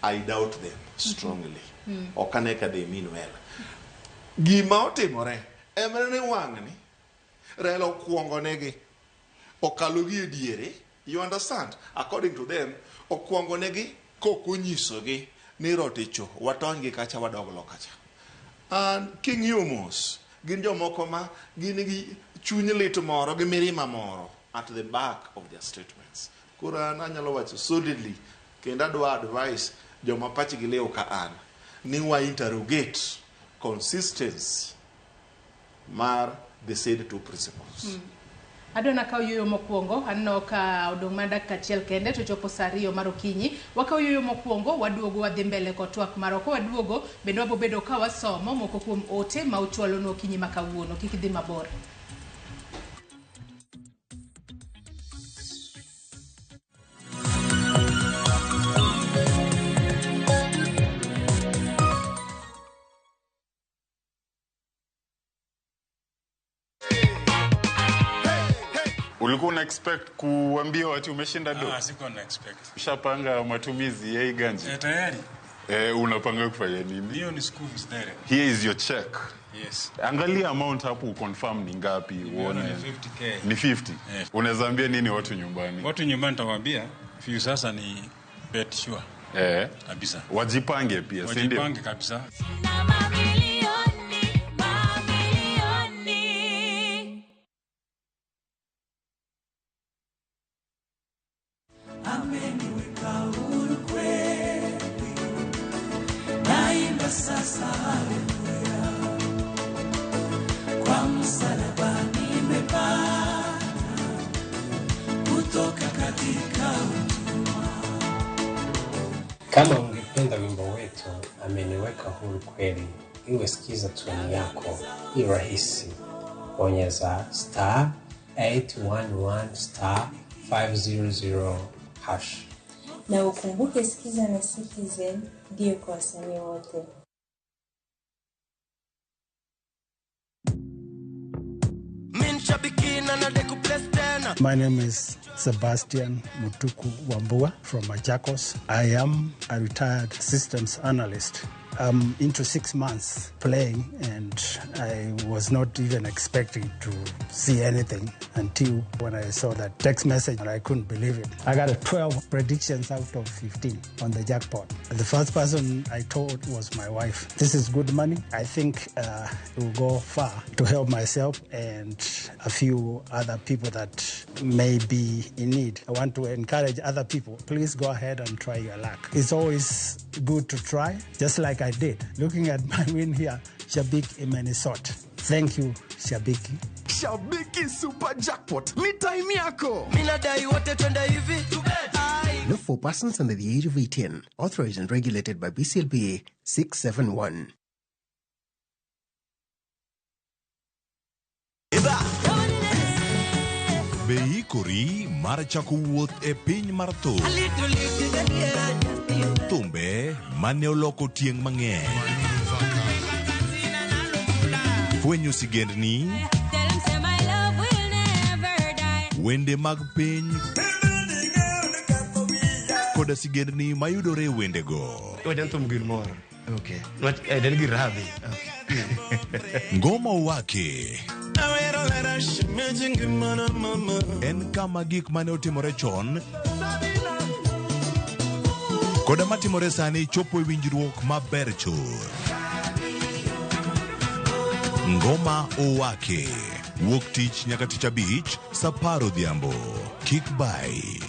I doubt them strongly. Ok ane ka they mean well. Gima otimore en ni wang'ni Raila okwongo negi okalo gi e diere. You understand? According to them, okwongo negi kok onyisogi ni roticho watony gi kacha wadog loka cha. And king'iyo mos, gin jomoko ma gin gi chuny lit moro gi mirima moro at the back of their statements. Koro an anyalo wacho solidly kendo adwa advice joma pachgi liw ka an ni wa interrogate consistency mar the said two principles. Adwa nakaw yueyo mokwongo, aneno ka odong' mana dakika achiel kende to chopo saa ariyo mar okinyi. Wakaw yueyo mokwongo, waduogo wadhi mbele kod twak marwa. Ka waduogo, bende wabobedo ka wasomo moko kuom ote ma uchwalonwa okinyi ma kawuono. Kik idhi mabor. Ulikuwa una expect kuambia watu umeshinda do? Ah, sikuwa na expect. Ushapanga matumizi ya hii ganji? Eh, tayari. Eh, unapanga kufanya nini? Hiyo ni school fees direct. Here is your check. Yes. Angalia amount hapo uconfirm ni ngapi Nimeona uone. ni 50K. Ni 50. Eh. Unaweza ambia nini watu nyumbani? Watu nyumbani nitawaambia fees sasa ni bet sure Eh. kabisa. Wajipange pia, si ndio? Wajipange kabisa. Na mamilioni, mamilioni. Ameniweka huru kweli, naimba sasa haleluya, kwa msalaba nimepata kutoka katika utumwa. Kama ungependa wimbo wetu Ameniweka Huru Kweli iwe skiza tune yako, ni rahisi. Bonyeza star 811 star 500 hash. Na ukumbuke Skiza na Citizen ndiyo kwa wasanii wote. My name is Sebastian Mutuku Wambua from Machakos. I am a retired systems analyst I'm into 6 months playing, and I was not even expecting to see anything until when I saw that text message, and I couldn't believe it. I got a 12 predictions out of 15 on the jackpot. The first person I told was my wife. This is good money. I think it will go far to help myself and a few other people that may be in need. I want to encourage other people. Please go ahead and try your luck. It's always good to try, just like I did. Looking at my win here, Shabiki Imenisort. Thank you, Shabiki. Shabiki Super Jackpot ni time yako. Minadai wote twende hivi. Not for persons under the age of 18. Authorized and regulated by BCLBA 671. Be ikori mar chako wuoth e piny mar thum. Thumbe mane oloko tieng' mang'eny. Fwenyo sigendni, wende mag piny, koda sigendni mayudore e wendego. Okay. Ngoma Wake en kama gik mane otimore chon koda matimore sani chopo e winjruok maber chuth. Ngoma Owake wuok tich nyaka tich abich saa 10 odhiambo. Kik bai.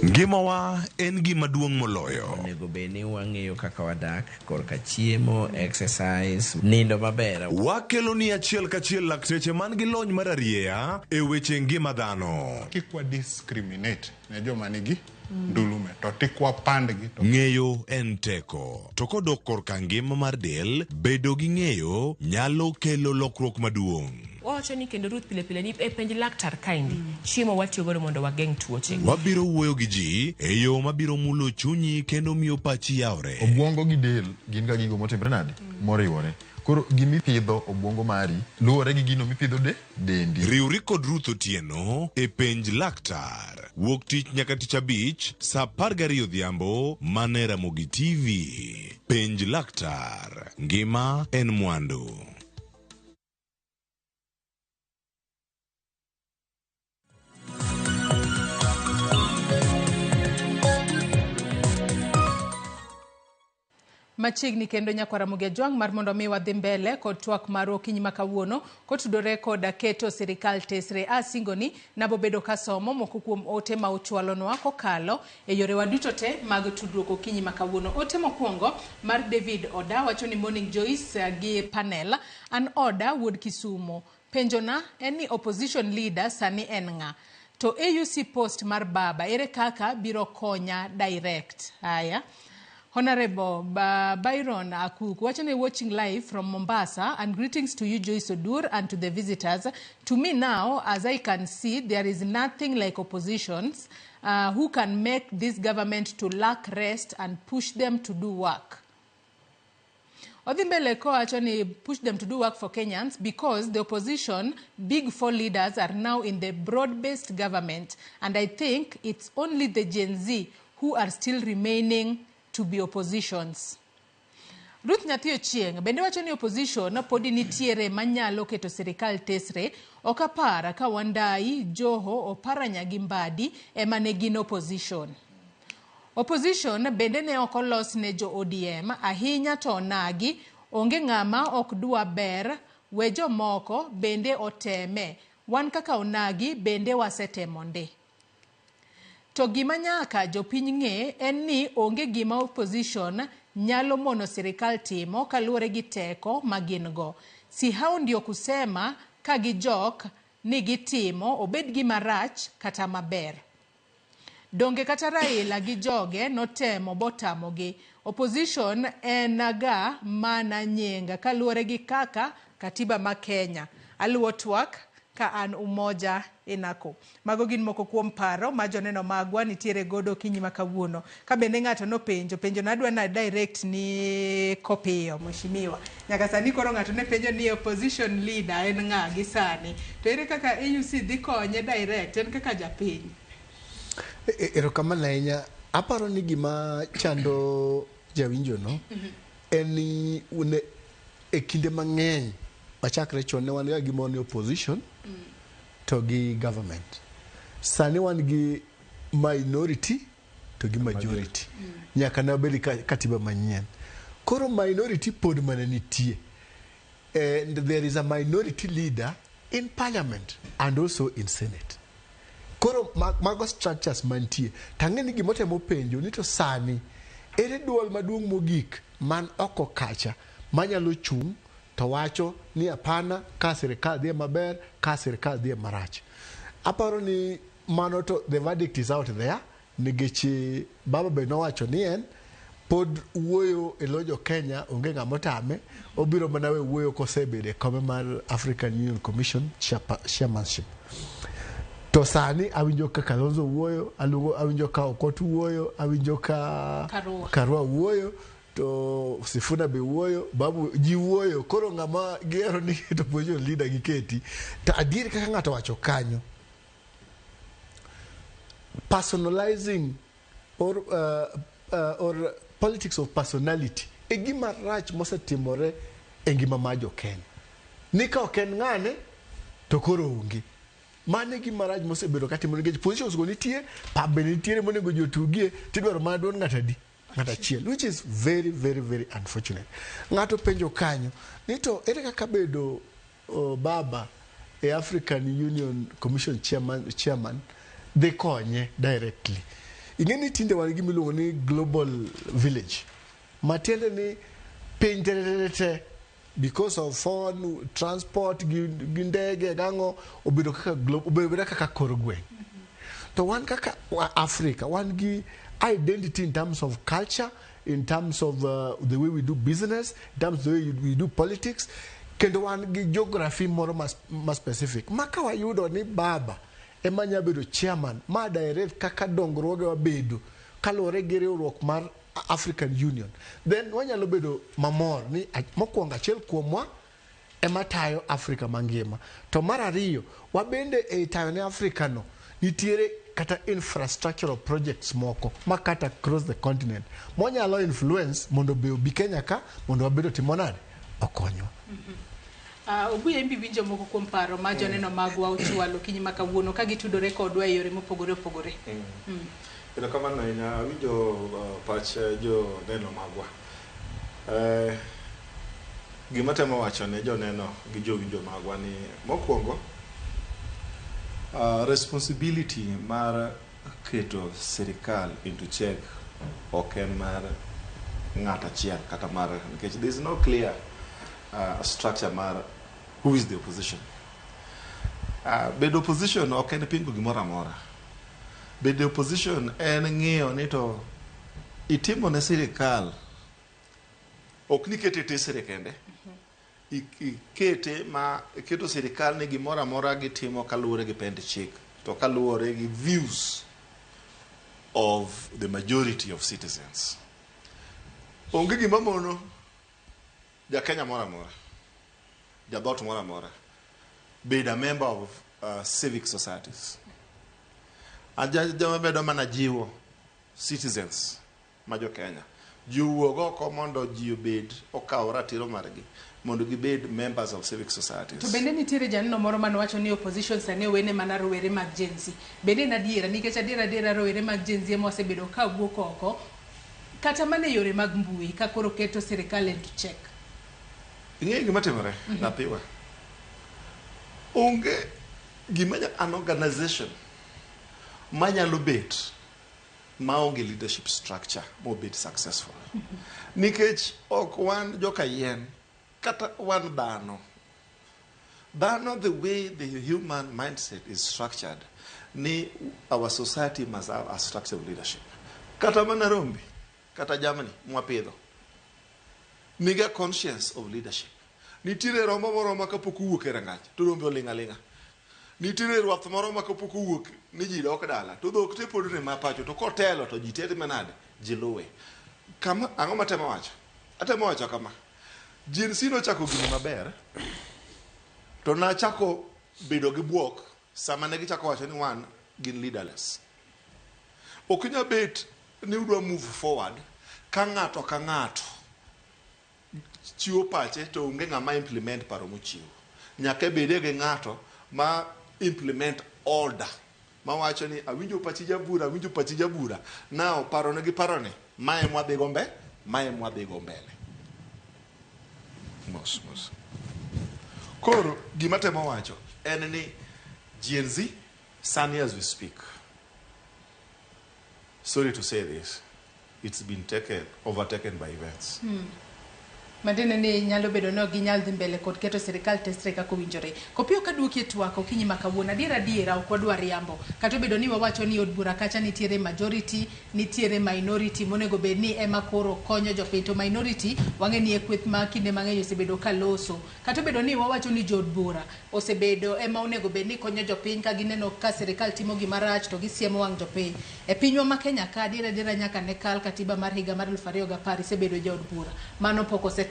Ngimawa en gima duong' moloyo. Onego bed ni wang'eyo kaka wadak, korka chiemo, exercise, nindo maber. Wakelo ni achiel kachiel lakteche man gi lony mar arieya e weche ngima dhano. Kik wa discriminate ne joma nigi ndulume to tik wapandgi. Ng'eyo en teko. To kodok korka ngima mar del, bedo gi ng'eyo nyalo kelo lokruok maduong'. Wawacho ni kendo Ruth pile pile ni e penj laktar kaendi chiemo watiyo godo mondo wageng' tuoche. Wabiro wuoyo gi ji e yo mabiro mulo chunyi kendo miyo pachi yawre. Obwongo gi del gin ga gigo motimre nade? Moriwore. Koro gimipidho obwongo mari luwore gi gino mipidho de dendi. Riwri kod Ruth Otieno e penj laktar. Wuok tich nyaka tich abich saa 12 odhiambo mana e Ramogi TV. Penj laktar. Ngima en mwandu. Machiegni kendo nyakwar Ramogi Ajwang' mar mondo mi wadhi mbele kod twak marwa okinyi ma kawuono kotudore koda keto sirikal tesre. Asingoni nabobedo kasomo moko kuom ote ma uchwalonwa kokalo e yorewa duto te mag tudruok okinyi ma kawuono. Ote mokwongo mar David Oda wacho ni morning Joyce gi panel. An Oda wuod Kisumo. Penjona en ni opposition leader sani en ng'a? To AUC post mar baba ere kaka biro konya direct? Haya. Honorable Byron Akuk, watching and watching live from Mombasa, and greetings to you, Joyce Odur, and to the visitors. To me now, as I can see, there is nothing like oppositions who can make this government to lack rest and push them to do work. Odhimbele ko actually push them to do work for Kenyans because the opposition, big four leaders, are now in the broad-based government. And I think it's only the Gen Z who are still remaining to be oppositions. Ruth Nyathi Ochieng' bende wacho ni opposition podi nitiere manyalo keto sirikal tesre. Ok apar ka Wandai, Joho, Oparanya gi Mbadi ema ne gin opposition. Opposition bende ne ok olos ne jo ODM ahinya to onagi onge ng'ama ok dwa ber we jomoko bende oteme. Wan kaka onagi bende wasetemo ndi. To gima nyaka jopiny ng'e en ni onge gima opposition nyalo mono sirikal timo kaluwore gi teko ma gin go. Si hao ndio kusema ka gijok ni gitimo obed gima rach kata maber. Donge kata Raila gi joge notemo botamogi. Opposition en ga mana nyinga kaluwore gi kaka katiba ma Kenya. Aluwo twak ka an Umoja Inako. Mago gin moko kuom paro ma joneno magwa nitiere godo okinyi ma kawuono. Ka bende ng'ato nopenjo, penjo nadwa na direct ni Kopiyo, mheshimiwa. Nyaka sani koro ng'ato ne penjo ni opposition leader en ng'a gi sani. To ere kaka AUC dhi konye direct en kaka japiny? Erokamano ahinya. Aparo ni gima chando jawinjo no en ni e kinde mang'eny machakre chon ne wan ga gimoro ni opposition to gi government. Sani wan gi minority to gi majority. Nyaka ne wabed gi katiba manyien. Koro minority pod mana nitie. And there is a minority leader in parliament and also in senate. Koro mago structures mantie. Tang'e ni gimotemo penjo ni to sani ere duol maduong' mogik man oko kacha manyalo chung' to wacho ni hapana ka sirikal dhie maber ka sirikal dhie marach. Aparo ni mano to the verdict is out there nikech baba be nowacho ni en pod wuoyo e lo jo Kenya onge ng'ama otame obiro mana we wuoyo kosebedo e kome mar African Union Commission chairmanship. To sani awinjo ka Kalonzo wuoyo, awinjo ka Okot wuoyo, awinjo ka Karua wuoyo, to Sifuna be wuoyo, Babu ji wuoyo. Koro ng'ama gihero ni to opposition leader giketi. To adier kaka ng'ato wacho kanyo, personalizing or politics of personality e gima rach mosetimore e ngima mar jo Kenya. Ni ka ok en ng'ane to koro onge. Mano e gima rach mosebedo katimore nikech positions go nitie, pap bende nitiere monego ji otugie, tidwaro mana duond ng'ato adi? Ng'ato achiel, which is very, very, very unfortunate. Ng'ato penjo kanyo ni to ere kaka bedo baba e African Union Commission chairman dhi konye directly. Ing'e ni tinde wan gi gima iluongo ni global village. Matiende ni piny te because of phone, transport, gi ndege gang'o obedo kaka obedo kaka kor gweng'. To wan kaka Africa, wan gi identity in terms of culture, in terms of the way we do business, in terms of the way we do politics, kendo wan gi geography moro ma specific. Ma ka wayudo ni baba ema nya bedo chairman, ma direct kaka dongruoge wabedo kaluwore gi riwruok mar African Union, then wanyalo bedo mamor ni mokwongo achiel kuomwa ema tayo Africa mangima. To mar ariyo, wabende e tayo ne Africa no nitiere kata infrastructural projects moko ma kata across the continent monyalo influence mondo be obi Kenya ka mondo wabedo timo nade okonywa. Obuya imbi winjo moko kuom paro ma joneno magwa ochwalo okinyi ma kawuono ka gitudore kodwa e yore mopogore opogore. Erokamano ahinya, awinjo pach joneno magwa. Gima temo wacho ne joneno gi jowinjo magwa ni mokwongo responsibility mar keto sirikal into check ok en mar ng'at achiel kata mar nikech there is no clear structure mar who is the opposition. Bedo opposition ok en pingo gimoro amora. Bedo opposition en ng'iyo ni to itimo ne sirikal ok ni kete tesre kende. Ikete ma iketo sirikal ni gimoro amora gitimo kaluwore gi pend chik to kaluwore gi views of the majority of citizens. Onge gima mono ja Kenya moro amora, ja dhoot moro amora bedo a member of civic societies. Jama bedo mana jiwo citizens ma jo Kenya ji owuog oko mondo ji obed okaw ratiro margi mondo gibed members of civic societies. To bende nitiere janeno moro manowacho ni opposition sani owene mana rowere mag Gen Z. Bende en adiera nikech adiera rowere mag Gen Z ema osebedo ka wuok oko kata mana e yore mag mbui ka koro keto sirikal into check. Ing'eyo gima timore nathiwa. Onge gima an organization manyalo bet maonge leadership structure mobed successful. Nikech ok wan joka yien kata wan dhano. Dhano, the way the human mindset is structured, ni our society must have a structure of leadership. Kata mana rombe, kata jamni mwapidho, niga conscience of leadership. Nitiere rombo moro ma kapok owuok e rangach, to rombe oling' aling'a. Nitiere rwath moro ma kapok owuok ni ji dok dala to dhok te pod ni ma pacho to kotelo to ji te time nade? Ji luwe. Kama ang'o matemo wacho? Atemo wacho kama. Gen Z nochako gini maber to nachako bedo gi buok sama ne gichako wacho ni wan gin leaderless. Ok inyal bet ni udwa move forward ka ng'ato ka ng'ato chiwo pache to onge ng'ama implement paro mochiwo. Nyaka ibede gi ng'ato ma implement order mawacho ni awinjo pachi jabura, awinjo pachi jabura. Now parone gi parone, mae mwadhigo mbe, mae mwadhigo mbele. Mos mos. Koro gima temo wacho en ni Gen Z sani as we speak, sorry to say this, it's been taken, overtaken by events. Matiende ni nyalo bedo ni ok ginyal dhi mbele kod keto sirikal tesre kaka owinjore. Kopiyo ka duoki e twak okinyi ma kawuono, adier adiera ok wadwa riambo. Kata obedo ni wawacho ni od bura kacha nitiere majority, nitiere minority monego bed ni ema koro konyo jopiny. To minority wang'e ni e kweth ma kinde mang'eny osebedo ka loso. Kata obedo ni wawacho ni jood bura osebedo ema onego bed ni konyo jopiny ka gineno ka sirikal timo gima rach to gisiemo wang' jopiny. E pinywa ma Kenya ka adier adiera nyaka ne kal katiba mar higa mar 2010 isebedo jaod bura. Mano pok osetimore.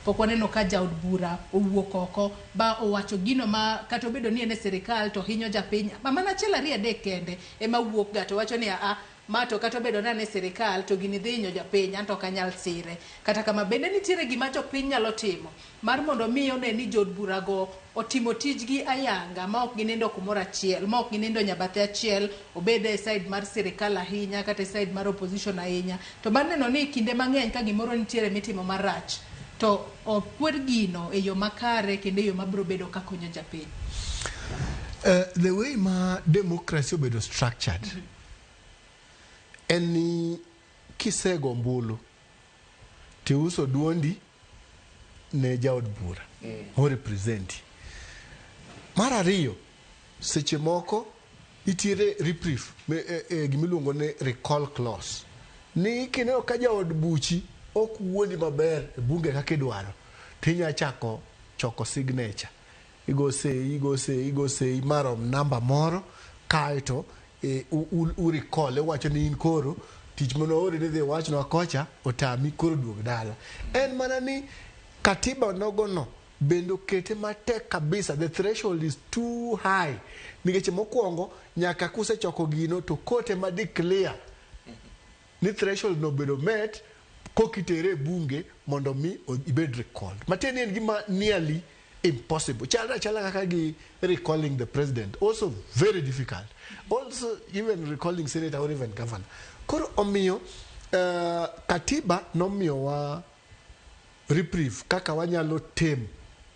Pok waneno ka jaod bura owuok oko ba owacho gino ma kata obedo ni en e sirikal to hinyo japiny. Mana achiel ariyo adek kende ema wuok ga to wacho ni aa ma to kata obedo ni an e sirikal to gini dhi hinyo japiny anto ok anyal sire. Kata kama bende nitiere gima jopiny nyalo timo mar mondo mi one ni jood burago otimo tijgi ayanga ma ok ginindo kumoro achiel, ma ok ginindo nyabathe achiel, obed e side mar sirikal ahinya kata e side mar opposition ahinya. To mar neno ni kinde mang'eny ka gimoro nitiere mitimo marach to okwer gino e yo makare kendo e yo mabiro bedo ka konyo japiny. The way ma democracy obedo structured en ni kisego ombulu tiuso duondi ne jaod bura mo representi. Mar ariyo, seche moko nitiere reprieve gimiluongo ni recall clause ni kineno ka jaod buchi ok wuondi maber e bunge kaka idwaro tinya chako choko signature igo sei igo sei igo sei marom namba moro kaeto u recall iwacho ni in koro tich mane waori ni dhi wachnwa kocha otami koro duog dala. En mana ni katiba nogono bende okete matek kabisa, the threshold is too high nikech mokwongo nyaka kusechoko gino to court ema declare ni threshold no obedo met kokitere e bunge mondo mi ibed recalled. Matiende ni en gima nearly impossible. Chalre achala kaka gi recalling the president, also very difficult. Also even recalling senator or even governor. Koro omiyo katiba nomiyowa reprieve kaka wanyalo tem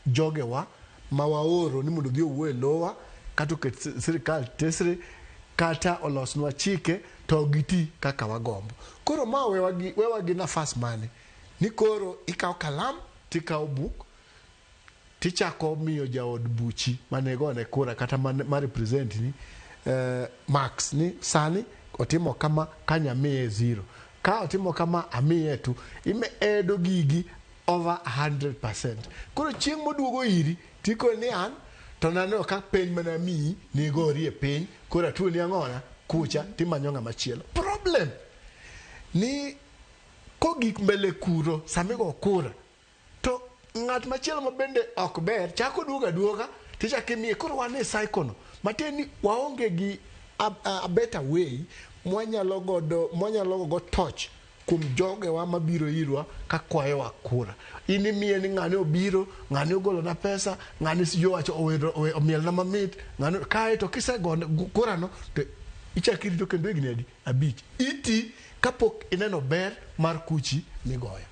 jogewa ma waoro ni mondo odhi owuo e lowa kata oket sirikal tesre kata olosnwa chike to giti kaka wagombo. Koro ma wewa gi nafas mane ni koro ikawo kalam tikawo buk tichako miyo jaod buchi mane gone kura kata ma represent ni marks ni sani otimo kama kanya miye 0 ka otimo kama amiye 2 ime edo gigi over 100%. Koro chieng' moduogo iri tikoni ni an to naneno ka penj mana miyi nigori e piny koro atuoni ang'ona kucha timanyo ng'ama chielo. Problem ni kogik mbele kuro samigo kura to ng'at machielo ma bende ok ber chako duogo aduoga tichako imiye. Koro wan e cycle no matiende ni waonge gi a better way mwanyalo godo mwanyalo go torch kuom jogewa mabiro irwa ka kwayowa kura. In imiye ni ng'ane obiro, ng'ane ogolona pesa, ng'ane sijui owacho omielna mamit, ng'ane kae to kisego kura no to ichako irito kendo higni adi? 5. Iti kapok ineno ber mar kuchi migoyo.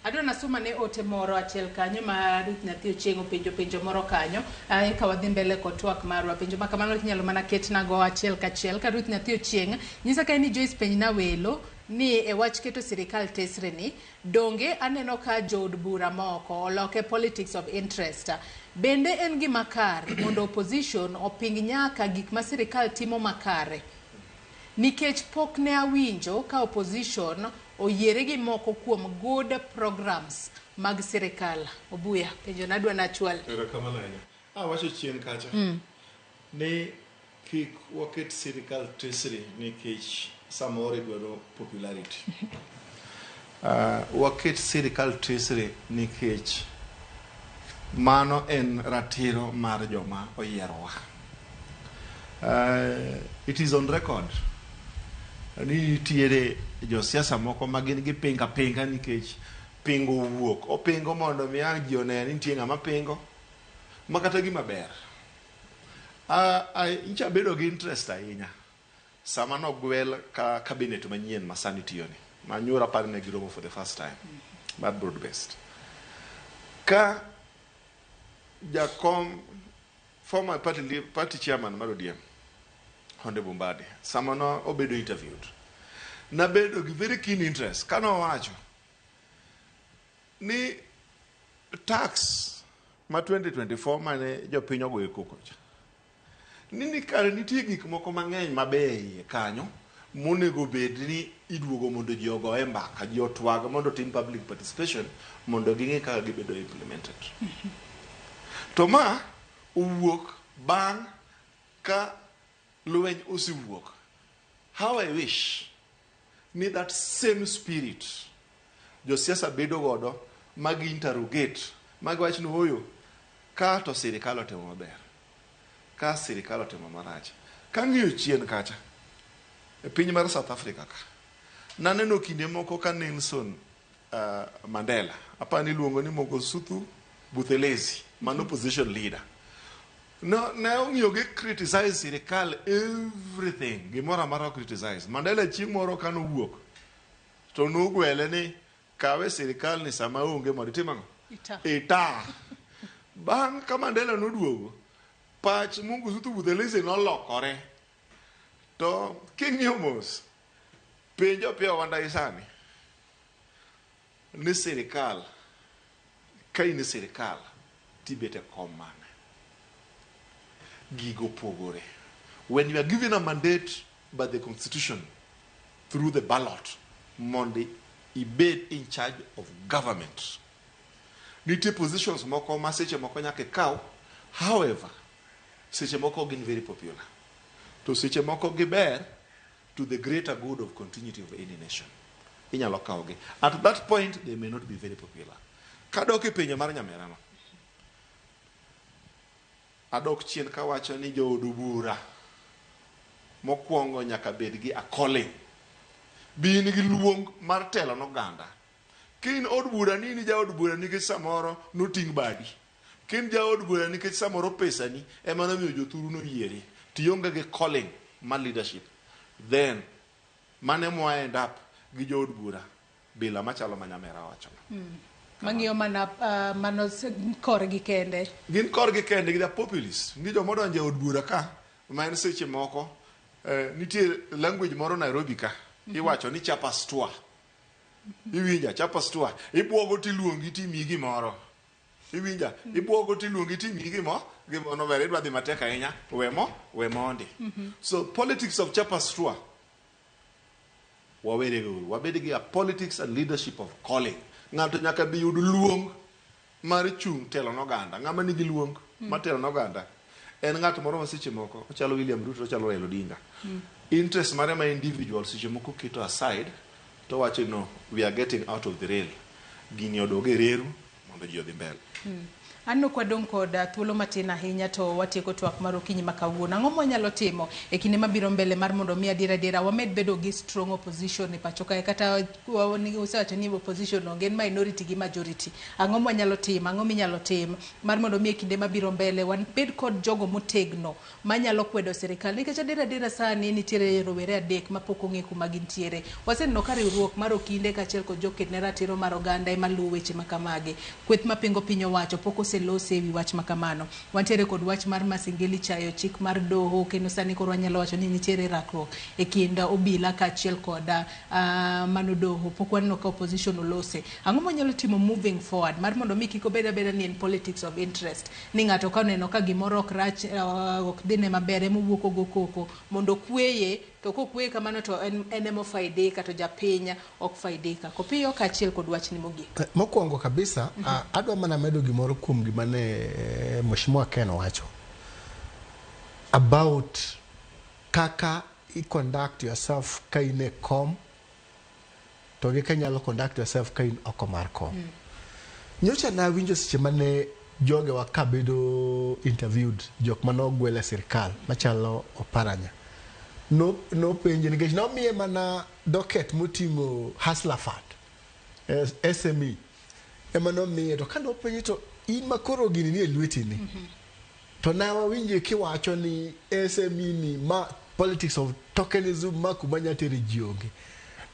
Adwa nasoma ne ote moro achiel kanyo ma Ruth Nyathi Ochieng' openjo penjo moro kanyo eka wadhi mbele kod twak marwa. Penjo ma kamano inyalo mana ketnago achiel kachiel. Ka Ruth Nyathi Ochieng' nyisa ka ni Joyce penjna welo ni e wach keto sirikal tesre ni donge aneno ka jood bura moko oloke politics of interest. Bende en gima kare mondo opposition oping nyaka gik ma sirikal timo makare? Nikech pok ne awinjo ka opposition oyiere gi moko kuom good programs mag sirikal. Obuya, penjo nadwa nachwal. Erokamano ahinya. Awacho chien kacha. Ni kik waket sirikal tesre nikech samoro idwaro popularity. Waket sirikal tesre nikech mano en ratiro mar joma oyierowa. It is on record ni nitiere josiasa moko ma gin gipinga pinga nikech pingo owuok. Opingo mondo mi ang' ji one ni nitie ng'ama pingo ma kata gima ber. Nyicha abedo gi interest ahinya sama nogwel ka cabinet manyien ma sani tiyoni ma nyoro aparo ni ne giromo for the first time mar broad based. Ka jakom former party chairman mar ODM Honorable Mbadi sama no obedo interviewed nabedo gi very keen interest kanowacho ni tax ma 2024 mane jopiny ogoyo koko cha ni kare nitie gik moko mang'eny mabeyo e iye kanyo monego bed ni iduogo mondo ji ogoye mbaka, ji otwag mondo otim public participation mondo ging'e kaka gibedo implemented. To ma owuok bang' ka lweny osewuok. How I wish ni that same spirit josiasa bedo godo ma gi interrogate ma giwach ni ooyo ka to sirikal otimo maber, ka sirikal otimo marach. Kang'iyo chien kacha e piny mar South Africa ka naneno kinde moko ka Nelson Mandela apani iluongo ni Mangosuthu Buthelezi mano opposition leader no, ne ong'iyo gi criticize sirikal everything gimoro amora criticize. Mandela chieng' moro kanowuok to nogwele ni kawe sirikal ni sama onge mondo itim ang'o? Ita. Ita. Bang' ka Mandela noduogo, pach Mangosuthu Buthelezi nolokore. To king'iyo mos, penj Opiyo Wandayi sani ni sirikal ka in e sirikal tibet e kom mane? Gigo pogore. When you are given a mandate by the constitution through the ballot mondo ibed in charge of government, nitie positions moko ma seche moko nyaka ikaw, however, seche moko gin very popular. To seche moko giber to the greater good of continuity of any nation. Inyalo kawogi. At that point, they may not be very popular. Kadok e penjo mar nyamerano, adok chien kawacho ni jood bura mokwongo nyaka bed gi a calling. Be in gi luong mar telo n'oganda. Ka in od bura ni in jaod bura nikech samoro noting' badi. Ka in jaod bura nikech samoro pesani ema nomiyo jothuru noyieri, tionge gi calling mar leadership. Then, mano ema wa end up gi jood bura bila machalo ma nyamera wachono. Mang'iyo mana mano korgi kende. Gin korgi kende, they are populists. Nitie joma odonjo e od bura ka, ma en seche moko, nitie language moro Nairobi ka, iwacho ni chapastua. Iwinja, chapastua. Ibwogo tiluongi timiyi gimoro. Iwinja, ibwogo tiluongi timiyi gimoro, ber idwa dhi matek ahinya, we mondi. So politics of chapastua, wawere uru. Wabed gi a politics and leadership of calling. Ng'ato nyaka bi yud luong mar chung' telo n'oganda. Ng'ama nigi luong mar telo n'oganda en ng'at moro ma seche moko ochalo William Ruto, ochalo Raila Odinga. Interest mare ma individual seche moko keto aside to wacho no, we are getting out of the rail. Gini odog e reru mondo ji odhi mbele. Anno kwadong' kod thuolo matin ahinya to watieko twak mar okinyi ma kawuono. Ang'o mwanyalo timo e kinde mabiro mbele mar mondo mi adier adiera wamed bedo gi strong opposition e pacho kae kata usewacho ni opposition onge en minority gi majority. Ang'o mwanyalo timo, ang'o minyalo tim mar mondo mi e kinde mabiro mbele wabed kod jogo motegno manyalo kwedo sirikal nikech adier adiera sani nitiere rowere adek mapok ong'e kuma gintiere. Waseneno ka riwruok mar okinde kaachiel kod joked ne ratiro mar oganda ema luwo weche makamagi. Kweth mapingo piny owacho pok oselose ewi wach makamano. Wantiere kod wach mar Masengeli chayo chik mar doho kendo sani koro wanyalo wacho ni nitiere rakruok e kind obila kaachiel kod mano doho. Pok waneno ka opposition olose. Ang'o mwanyalo timo moving forward mar mondo mi kik obed abeda ni en politics of interest ni ng'ato ka oneno ka gimoro ok rach ok dhine maber ema owuok ogo koko mondo okweye to kokweye kamano to en ema ofaidika to japiny ok faidika. Kopiyo kaachiel kod wachni mogik. Mokwongo kabisa, adwa mana medo gimoro kuom gima ne Mheshimiwa Ken owacho. about kaka i conduct yourself ka in e kom to gi ka inyalo conduct yourself ka in oko mar kom. Nyocha nawinjo seche mane jogewa ka bedo interviewed, jok mane ogwel e sirkal machalo Oparanya. Nopenje nikech nomiye mana docket moting'o Hustler Fund, SME ema nomiye. To ka nopenje to in ma koro gini nie lweti ni, to ne wawinje kiwacho ni SME ni ma politics of tokenism ma kuma nya tere ji onge.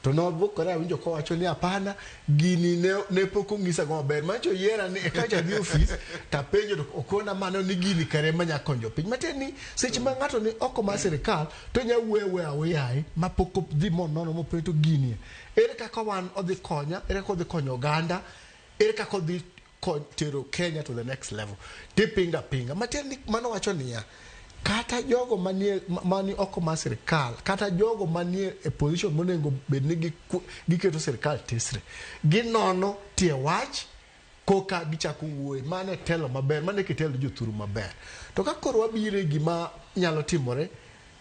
To nobukore awinjo kowacho ni hapana, gini ne pok onyisa go maber. Mancho yiera ni eka adhi ofis tapenjo to okona mano ni gini kare manya konyo piny. Matiende ni seche ma ng'ato ni oko mar sirikal to nya wuoyo awuoya aoyaye ma pok odhi monono mopenjo to gini ere kaka wan odhi konya, ere kaka odhi konyo oganda, ere kaka odhi tero Kenya to the next level. Tipinga pinga. Matiende ni mano wacho niya, kata jogo mani oko mar sirikal, kata jogo manie e position monego bed ni giketo sirikal tesre, ginono tie wach koka gichako wuoye. Mano e telo maber, mano e kitelo jothuru maber. To ka koro wabiro e gima nyalo timore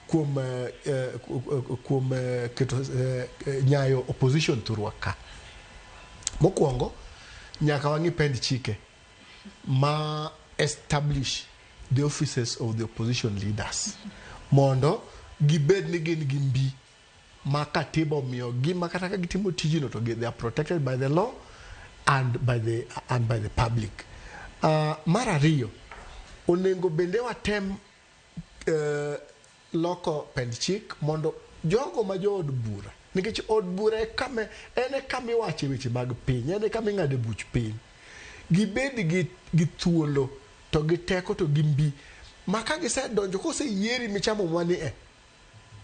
kuom keto nyayo opposition thurwa ka. Mokwongo, nyaka wang'i pend chike ma establish the offices of the opposition leaders mondo gibed ni gin gi mbi ma katiba omiyo gi ma kata ka gitimo tijino to they are protected by the law and by the public. Mar ariyo, onego bende watem loko pend chik mondo jogo ma jood bura, nikech od bura en e kama iwache weche mag piny, en e kama ing'ade buch piny, gibed gi thuolo to gi teko to gi mbi ma ka gisedonjo koseyieri michamo mwani e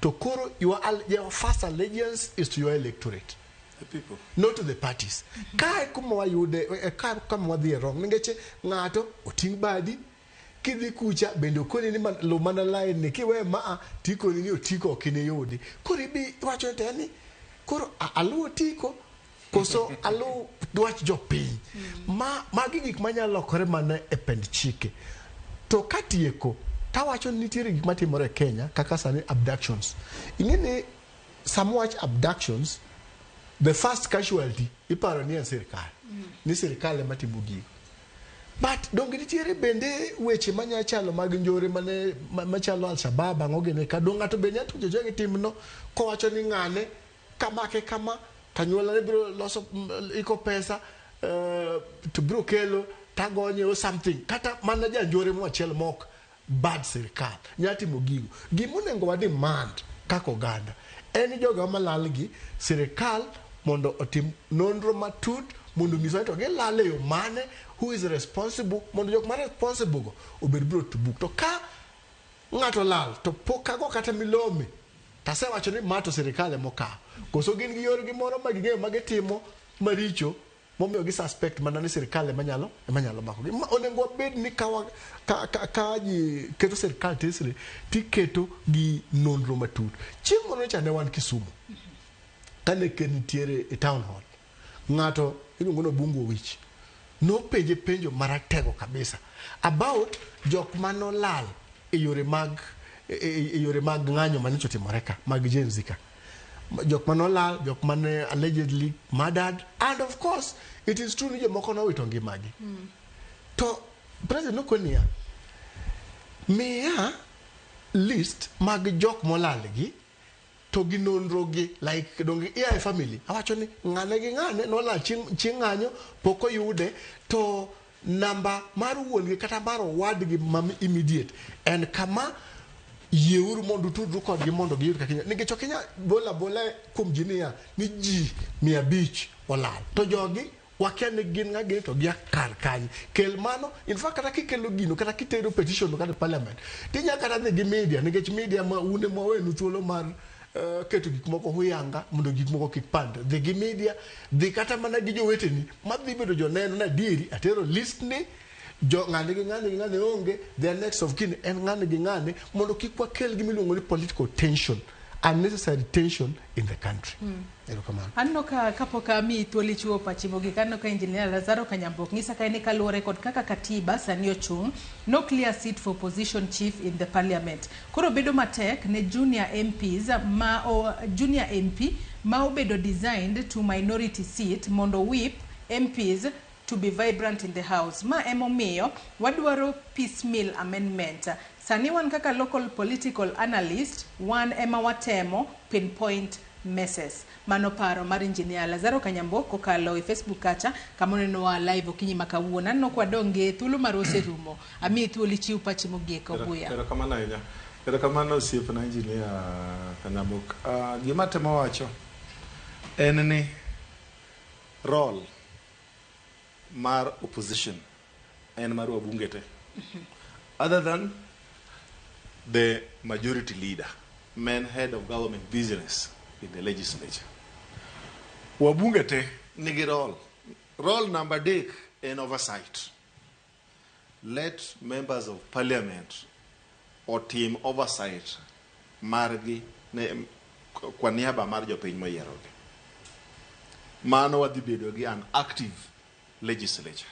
to koro your first allegiance is to your electorate, the people, not to the parties. Kae kuma wayude, kae kama wadhi e wrong, nikech ng'ato oting' badi kidhi kucha bende okoni ni lu mana line ni kiwe maa tikoni ni otiko ok iniyudi. Koro ibi iwacho ni koro aluwo otiko koso aluwo dwach jopiny. Magi gik manyalo lokore mana e pend chike. To katieko tawacho ni nitiere gik matimore e Kenya kaka sani abductions. Ing'e ni sama wach abductions, the first casualty iparo ni en sirikal, ni sirikal ema timo gigo. But donge nitiere bende weche manya chalo mag njore mane machalo Al-Shabaab ang'o gine ka dong ng'ato be nya tucho jogi timno kowacho ni ng'ane kamake kama tanyuolane biro loso iko pesa to biro kelo tagonye or something. Kata mana janjore machielo mok bad sirikal nya timo gigo. Gimonego wa demand kaka oganda en jogo malal gi sirikal mondo otim nonro matut mondo onyiswa to gilal e yo mane, who is responsible, mondo jok ma responsible go obed brought to book. To ka ng'ato lal to pok ago kata milome tasewacho ni ma to sirikal emokawo, koso gin gi yorgi moro ma ging'eyo ma gitimo maricho momiyo gi suspect mana ni sirikal ema nyalo makogi. Onego wabed ni ka ji keto sirikal tesre tiketo gi nonro matut. Chieng' moro cha ne wan Kisumu kane nitiere e town hall, ng'ato iluongo ni Obungu Owich nopenje penjo maratego kabisa about jok manolal e yore mag ng'anyo manyocha otimore ka mag Gen Z ka, jok manolal, jok mane allegedly murdered, and of course it is true ni jomoko nowito ngimagi. To president nokoni niya, miya list mag jok molal gi to gi nonro gi, like donge ia e family awacho ni ng'ane gi ng'ane nolal chieng' ng'anyo pok oyude, to namba mar wuon gi kata mar owadgi ma immediate en kama, yieuru mondo utudru kodgi mondo giyud kaka inyalo. Nikech ok inyal bola bola kuom ji niya ni ji 500 olal to jogi wakia ni gin ng'a gini to gia kar kanye. Kel mano, in fact kata kikelo gino kata kitero petition kata parliament tinya kata dhi gi media, nikech media ma une mwawenu thuolo mar keto gik moko huyanga mondo gik moko kik pandre. Dhi gi media, dhi kata mana gi joweteni madhi bedo joneno na adieri atero list ni jo ng'ane gi ng'ane gi ng'ane onge, their next of kin en ng'ane gi ng'ane, mondo kik wakel gima iluongo ni political tension unnecessary tension in the country. Erokamano. Aneno ka kapok amiyi thuolo ichiwo pachi mogik, aneno ka Engineer Lazaro Kanyambok nyisa ka en kaluwore kod kaka katiba sani ochung', no clear seat for opposition chief in the parliament. Koro bedo matek ne junior MPs ma o, junior MP ma obedo designed to minority seat mondo whip MPs to be vibrant in the house. Ma emomiyo wadwaro piecemeal amendment. Sani wan kaka local political analyst, wan ema watemo pinpoint messes. Mano paro mar Engineer Lazaro Kanyambo kokalo e Facebook kacha kama onenowa live okinyi ma kawuono. Aneno ka wadong' thuolo marwa oserumo. Amiyi thuolo ichiw pachi mogik Obuya. Erokamano ahinya. Erokamano osiepna Engineer Kanyambok. Gima atemo wacho en ni role mar opposition en mar wabunge te. Other than the majority leader, man head of government business in the legislature. Wabunge te nigi role. Role number 3 en oversight. Let members of parliament otim oversight margi ne, kwa niaba mar jopiny moyierogi. Mano wadhi bedo gi an active legislature.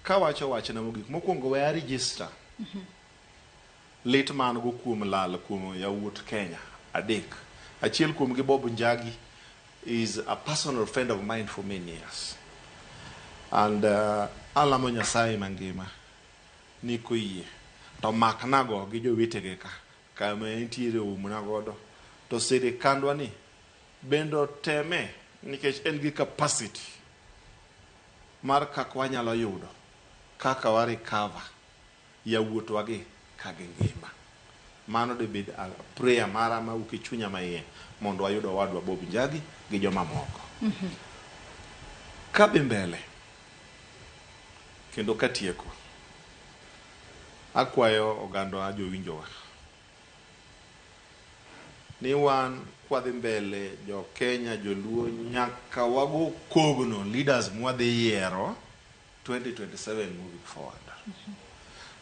Kawacho wachna mogik, mokwongo we a register lit man go kuom lal kuom yawuot Kenya adek. Achiel kuomgi Bob Njagi is a personal friend of mine for many years. And alamo Nyasaye mangima ni koyie to maknago gi jowetege ka kama entiere oumna godo to sirikandwa ni bende oteme nikech en gi capacity mar kaka wanyalo yudo kaka wa recover yawuotwa gi ka gingima. Mano debed a prayer mara mawuok e chunya maiye mondo wayud owadwa Bob Njagi gi jomamoko. Kadhi mbele kendo katieko, akwayo oganda jowinjowa ni wan kwadhi mbele jo Kenya joluo nyaka wago kogno leaders mwadhi yiero 2027 moving forward.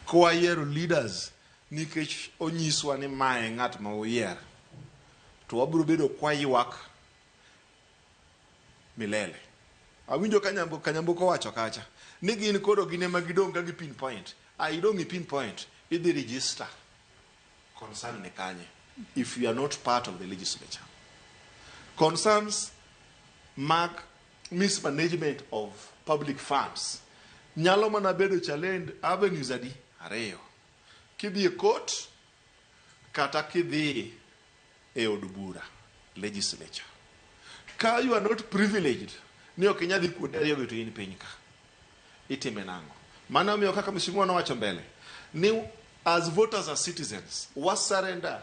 Kwayiero leaders nikech onyiswa ni mae ng'at ma uyier to wabiro bedo kwaywak milele. Awinjo ka Kanyambuko wacho kacha ni gin koro gin ema gidong' ka gi pinpoint. Ah, idong' i pinpoint, idhi register concern ni kanye if you are not part of the legislature. Concerns mag mismanagement of public funds nyalo mana bedo challenge avenues adi ariyo. Kidhi e court kata kidhi e od bura legislature. Ka you are not privileged ni ok inyal dhi kuonde ariyogo to in piny ka. Itime nang'o? Mano omiyo kaka mheshimiwa nowacho mbele ni as voters as citizens wa surrender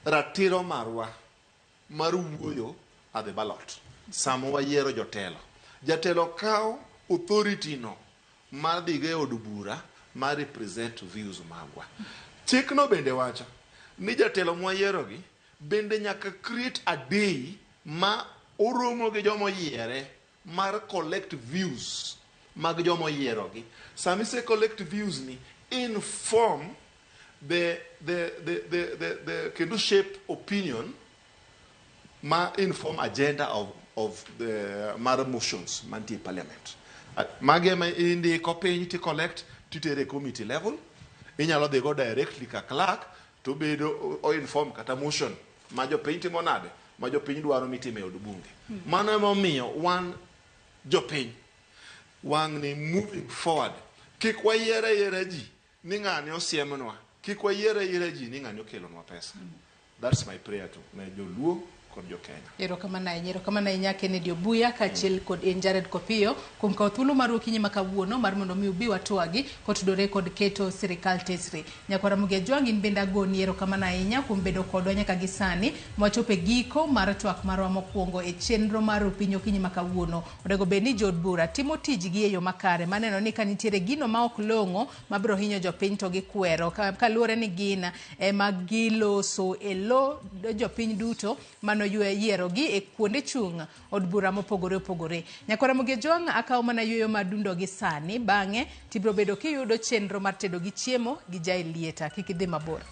ratiro marwa mar wuoyo at the ballot sama wayiero jotelo. Jatelo kawo authority no mar dhi go e od bura mar represent views magwa. Chikno bende wacho ni jatelo mwayierogi bende nyaka create a day ma oromo gi joma oyiere mar collect views mag joma oyierogi. Sama ise collect views ni, inform the kendo shape opinion ma inform agenda of the mar motions mantie e parliament. Magi ema indiko piny ti collect titere e committee level. Inyalo dhi go directly ka clerk to bedo o inform kata motion ma jopiny timo nade ma jopiny dwaro mitimo e od bunge. Mano emomiyo wan jopiny wang' ni moving forward kik wayier ayiera ji ni ng'ani osiemnwa kik wayier ayiera ji ni ng'ani okelonwa pesa. That's my prayer to ne joluo kod jo Kenya. Erokamano ahinya, erokamano ahinya Kennedy Obuya kaachiel kod en Jared Kopiyo kuom kawo thuolo mar okinyi ma kawuono mar mondo mi ubi watwagi kotudore kod keto sirikal tesre. Nyakwara Ramogi Ajwang' in bende agoni erokamano ahinya kuom bedo kodwa nyaka gi sani mwachopo e giko mar twak marwa mokwongo e chenro mar Rupiny okinyi ma kawuono. Onego bed ni jood bura timo tijgi e yo makare maneno ni ka nitiere gino ma ok long'o mabiro hinyo jopiny to gikwero kaluwore ni gin ema giloso e lo jopiny duto mano yierogi e kuonde chung' od bura mopogore opogore. Nyakwara Ramogi Ajwang' akawo mana yueyo madundo gi sani bang'e tibiro bedo kiyudo chenro mar tedo gi chiemo gi Jael Lieta. Kik idhi mabor.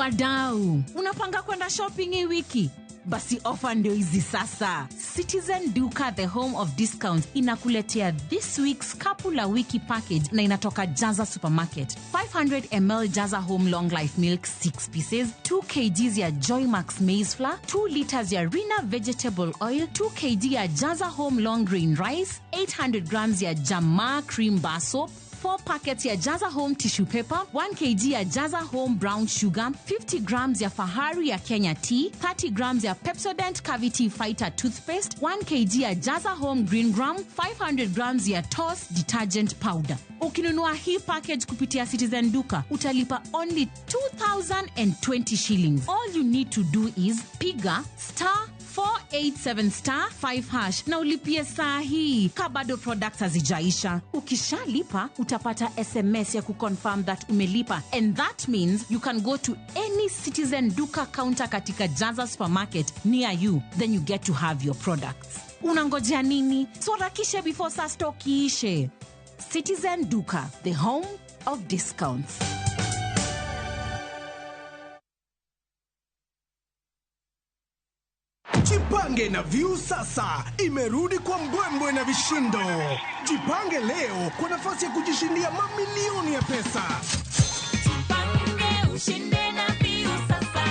Wadau, unapanga kwenda shopping hii wiki? Basi ofa ndio hizi sasa. Citizen Duka, the home of discounts, inakuletea this week's kapu la wiki package na inatoka Jaza Supermarket. 500 ml Jaza Home Long Life Milk 6 pieces, 2 kgs ya Joymax maize flour, 2 liters ya Rina vegetable oil, 2 kg ya Jaza Home Long Grain Rice, 800 grams ya Jamaa cream bar soap, 4 packets ya Jaza Home tissue paper, 1 kg ya Jaza Home brown sugar, 50 grams ya Fahari ya Kenya tea, 30 grams ya Pepsodent Cavity Fighter toothpaste, 1 kg ya Jaza Home green gram, 500 grams ya Toss detergent powder. Ukinunua hii package kupitia Citizen Duka, utalipa only 2020 shillings. All you need to do is piga star 487 star 5 hash na ulipie saa hii ka bado products hazijaisha. Ukishalipa utapata SMS ya kuconfirm that umelipa, and that means you can go to any Citizen Duka counter katika Jaza Supermarket near you, then you get to have your products. Unangojea nini? Sorakishe before saa stock iishe. Citizen Duka, the home of discounts. Jipange na View sasa imerudi kwa mbwembwe na vishindo. Jipange leo kwa nafasi ya kujishindia mamilioni ya pesa. Jipange ushinde na View sasa.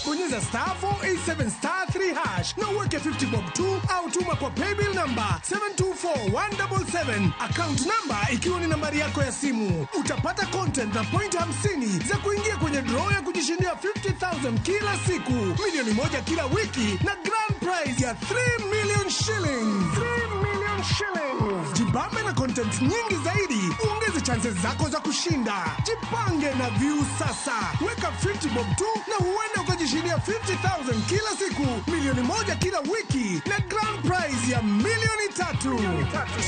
Bonyeza star 487 star 3 hash na uweke 50 bob 2 au tuma kwa paybill number 724177, account number ikiwa ni nambari yako ya simu. Utapata content na point 50 za kuingia kwenye draw ya kujishindia 50,000 kila siku, milioni 1 kila wiki na grand prize ya 3 million shillings. 3 million shillings. Jibambe na content nyingi zaidi, uongeze chances zako za kushinda. Jipange na View sasa. Weka 50 bob 2 na uende ukajishindia 50,000 kila siku, milioni 1 kila wiki na grand prize ya milioni 3.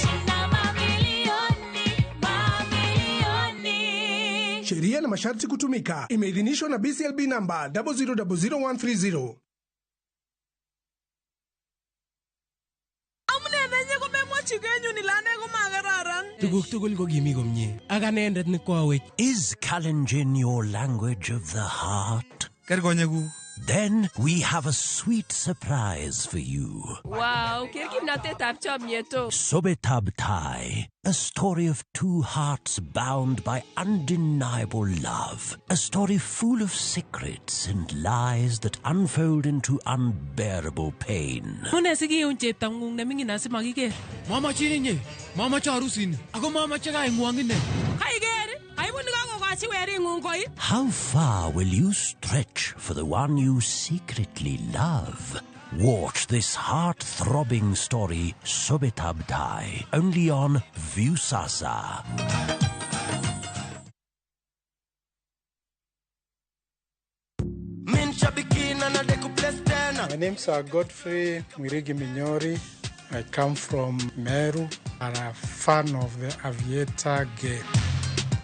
Shinda mamilioni, mamilioni. Sheria na masharti kutumika. Imeidhinishwa na BCLB number 0000130. Tuguk tugul ko kimi komie ak anendet ne koawech. Is Kalenjin your language of the heart? Ker konyekuk. Then we have a sweet surprise for you. Wow, ker kimnatetab chomyet o. Sobetab Tai, a story of two hearts bound by undeniable love. A story full of secrets and lies that unfold into unbearable pain. Mune sikiun cheptang'ung neming'in asimakiker. Mamachin inye, mamache arusini, ako mamache kaing'wong ine. Kaiker, kaibun kakokochi wering'ung koit. How far will you stretch for the one you secretly love? Watch this heart-throbbing story, Sobetab Tai, only on Viusasa. My name's Godfrey Mwirigi Minyori. I come from Meru and I'm a fan of the Aviator game.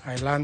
I learned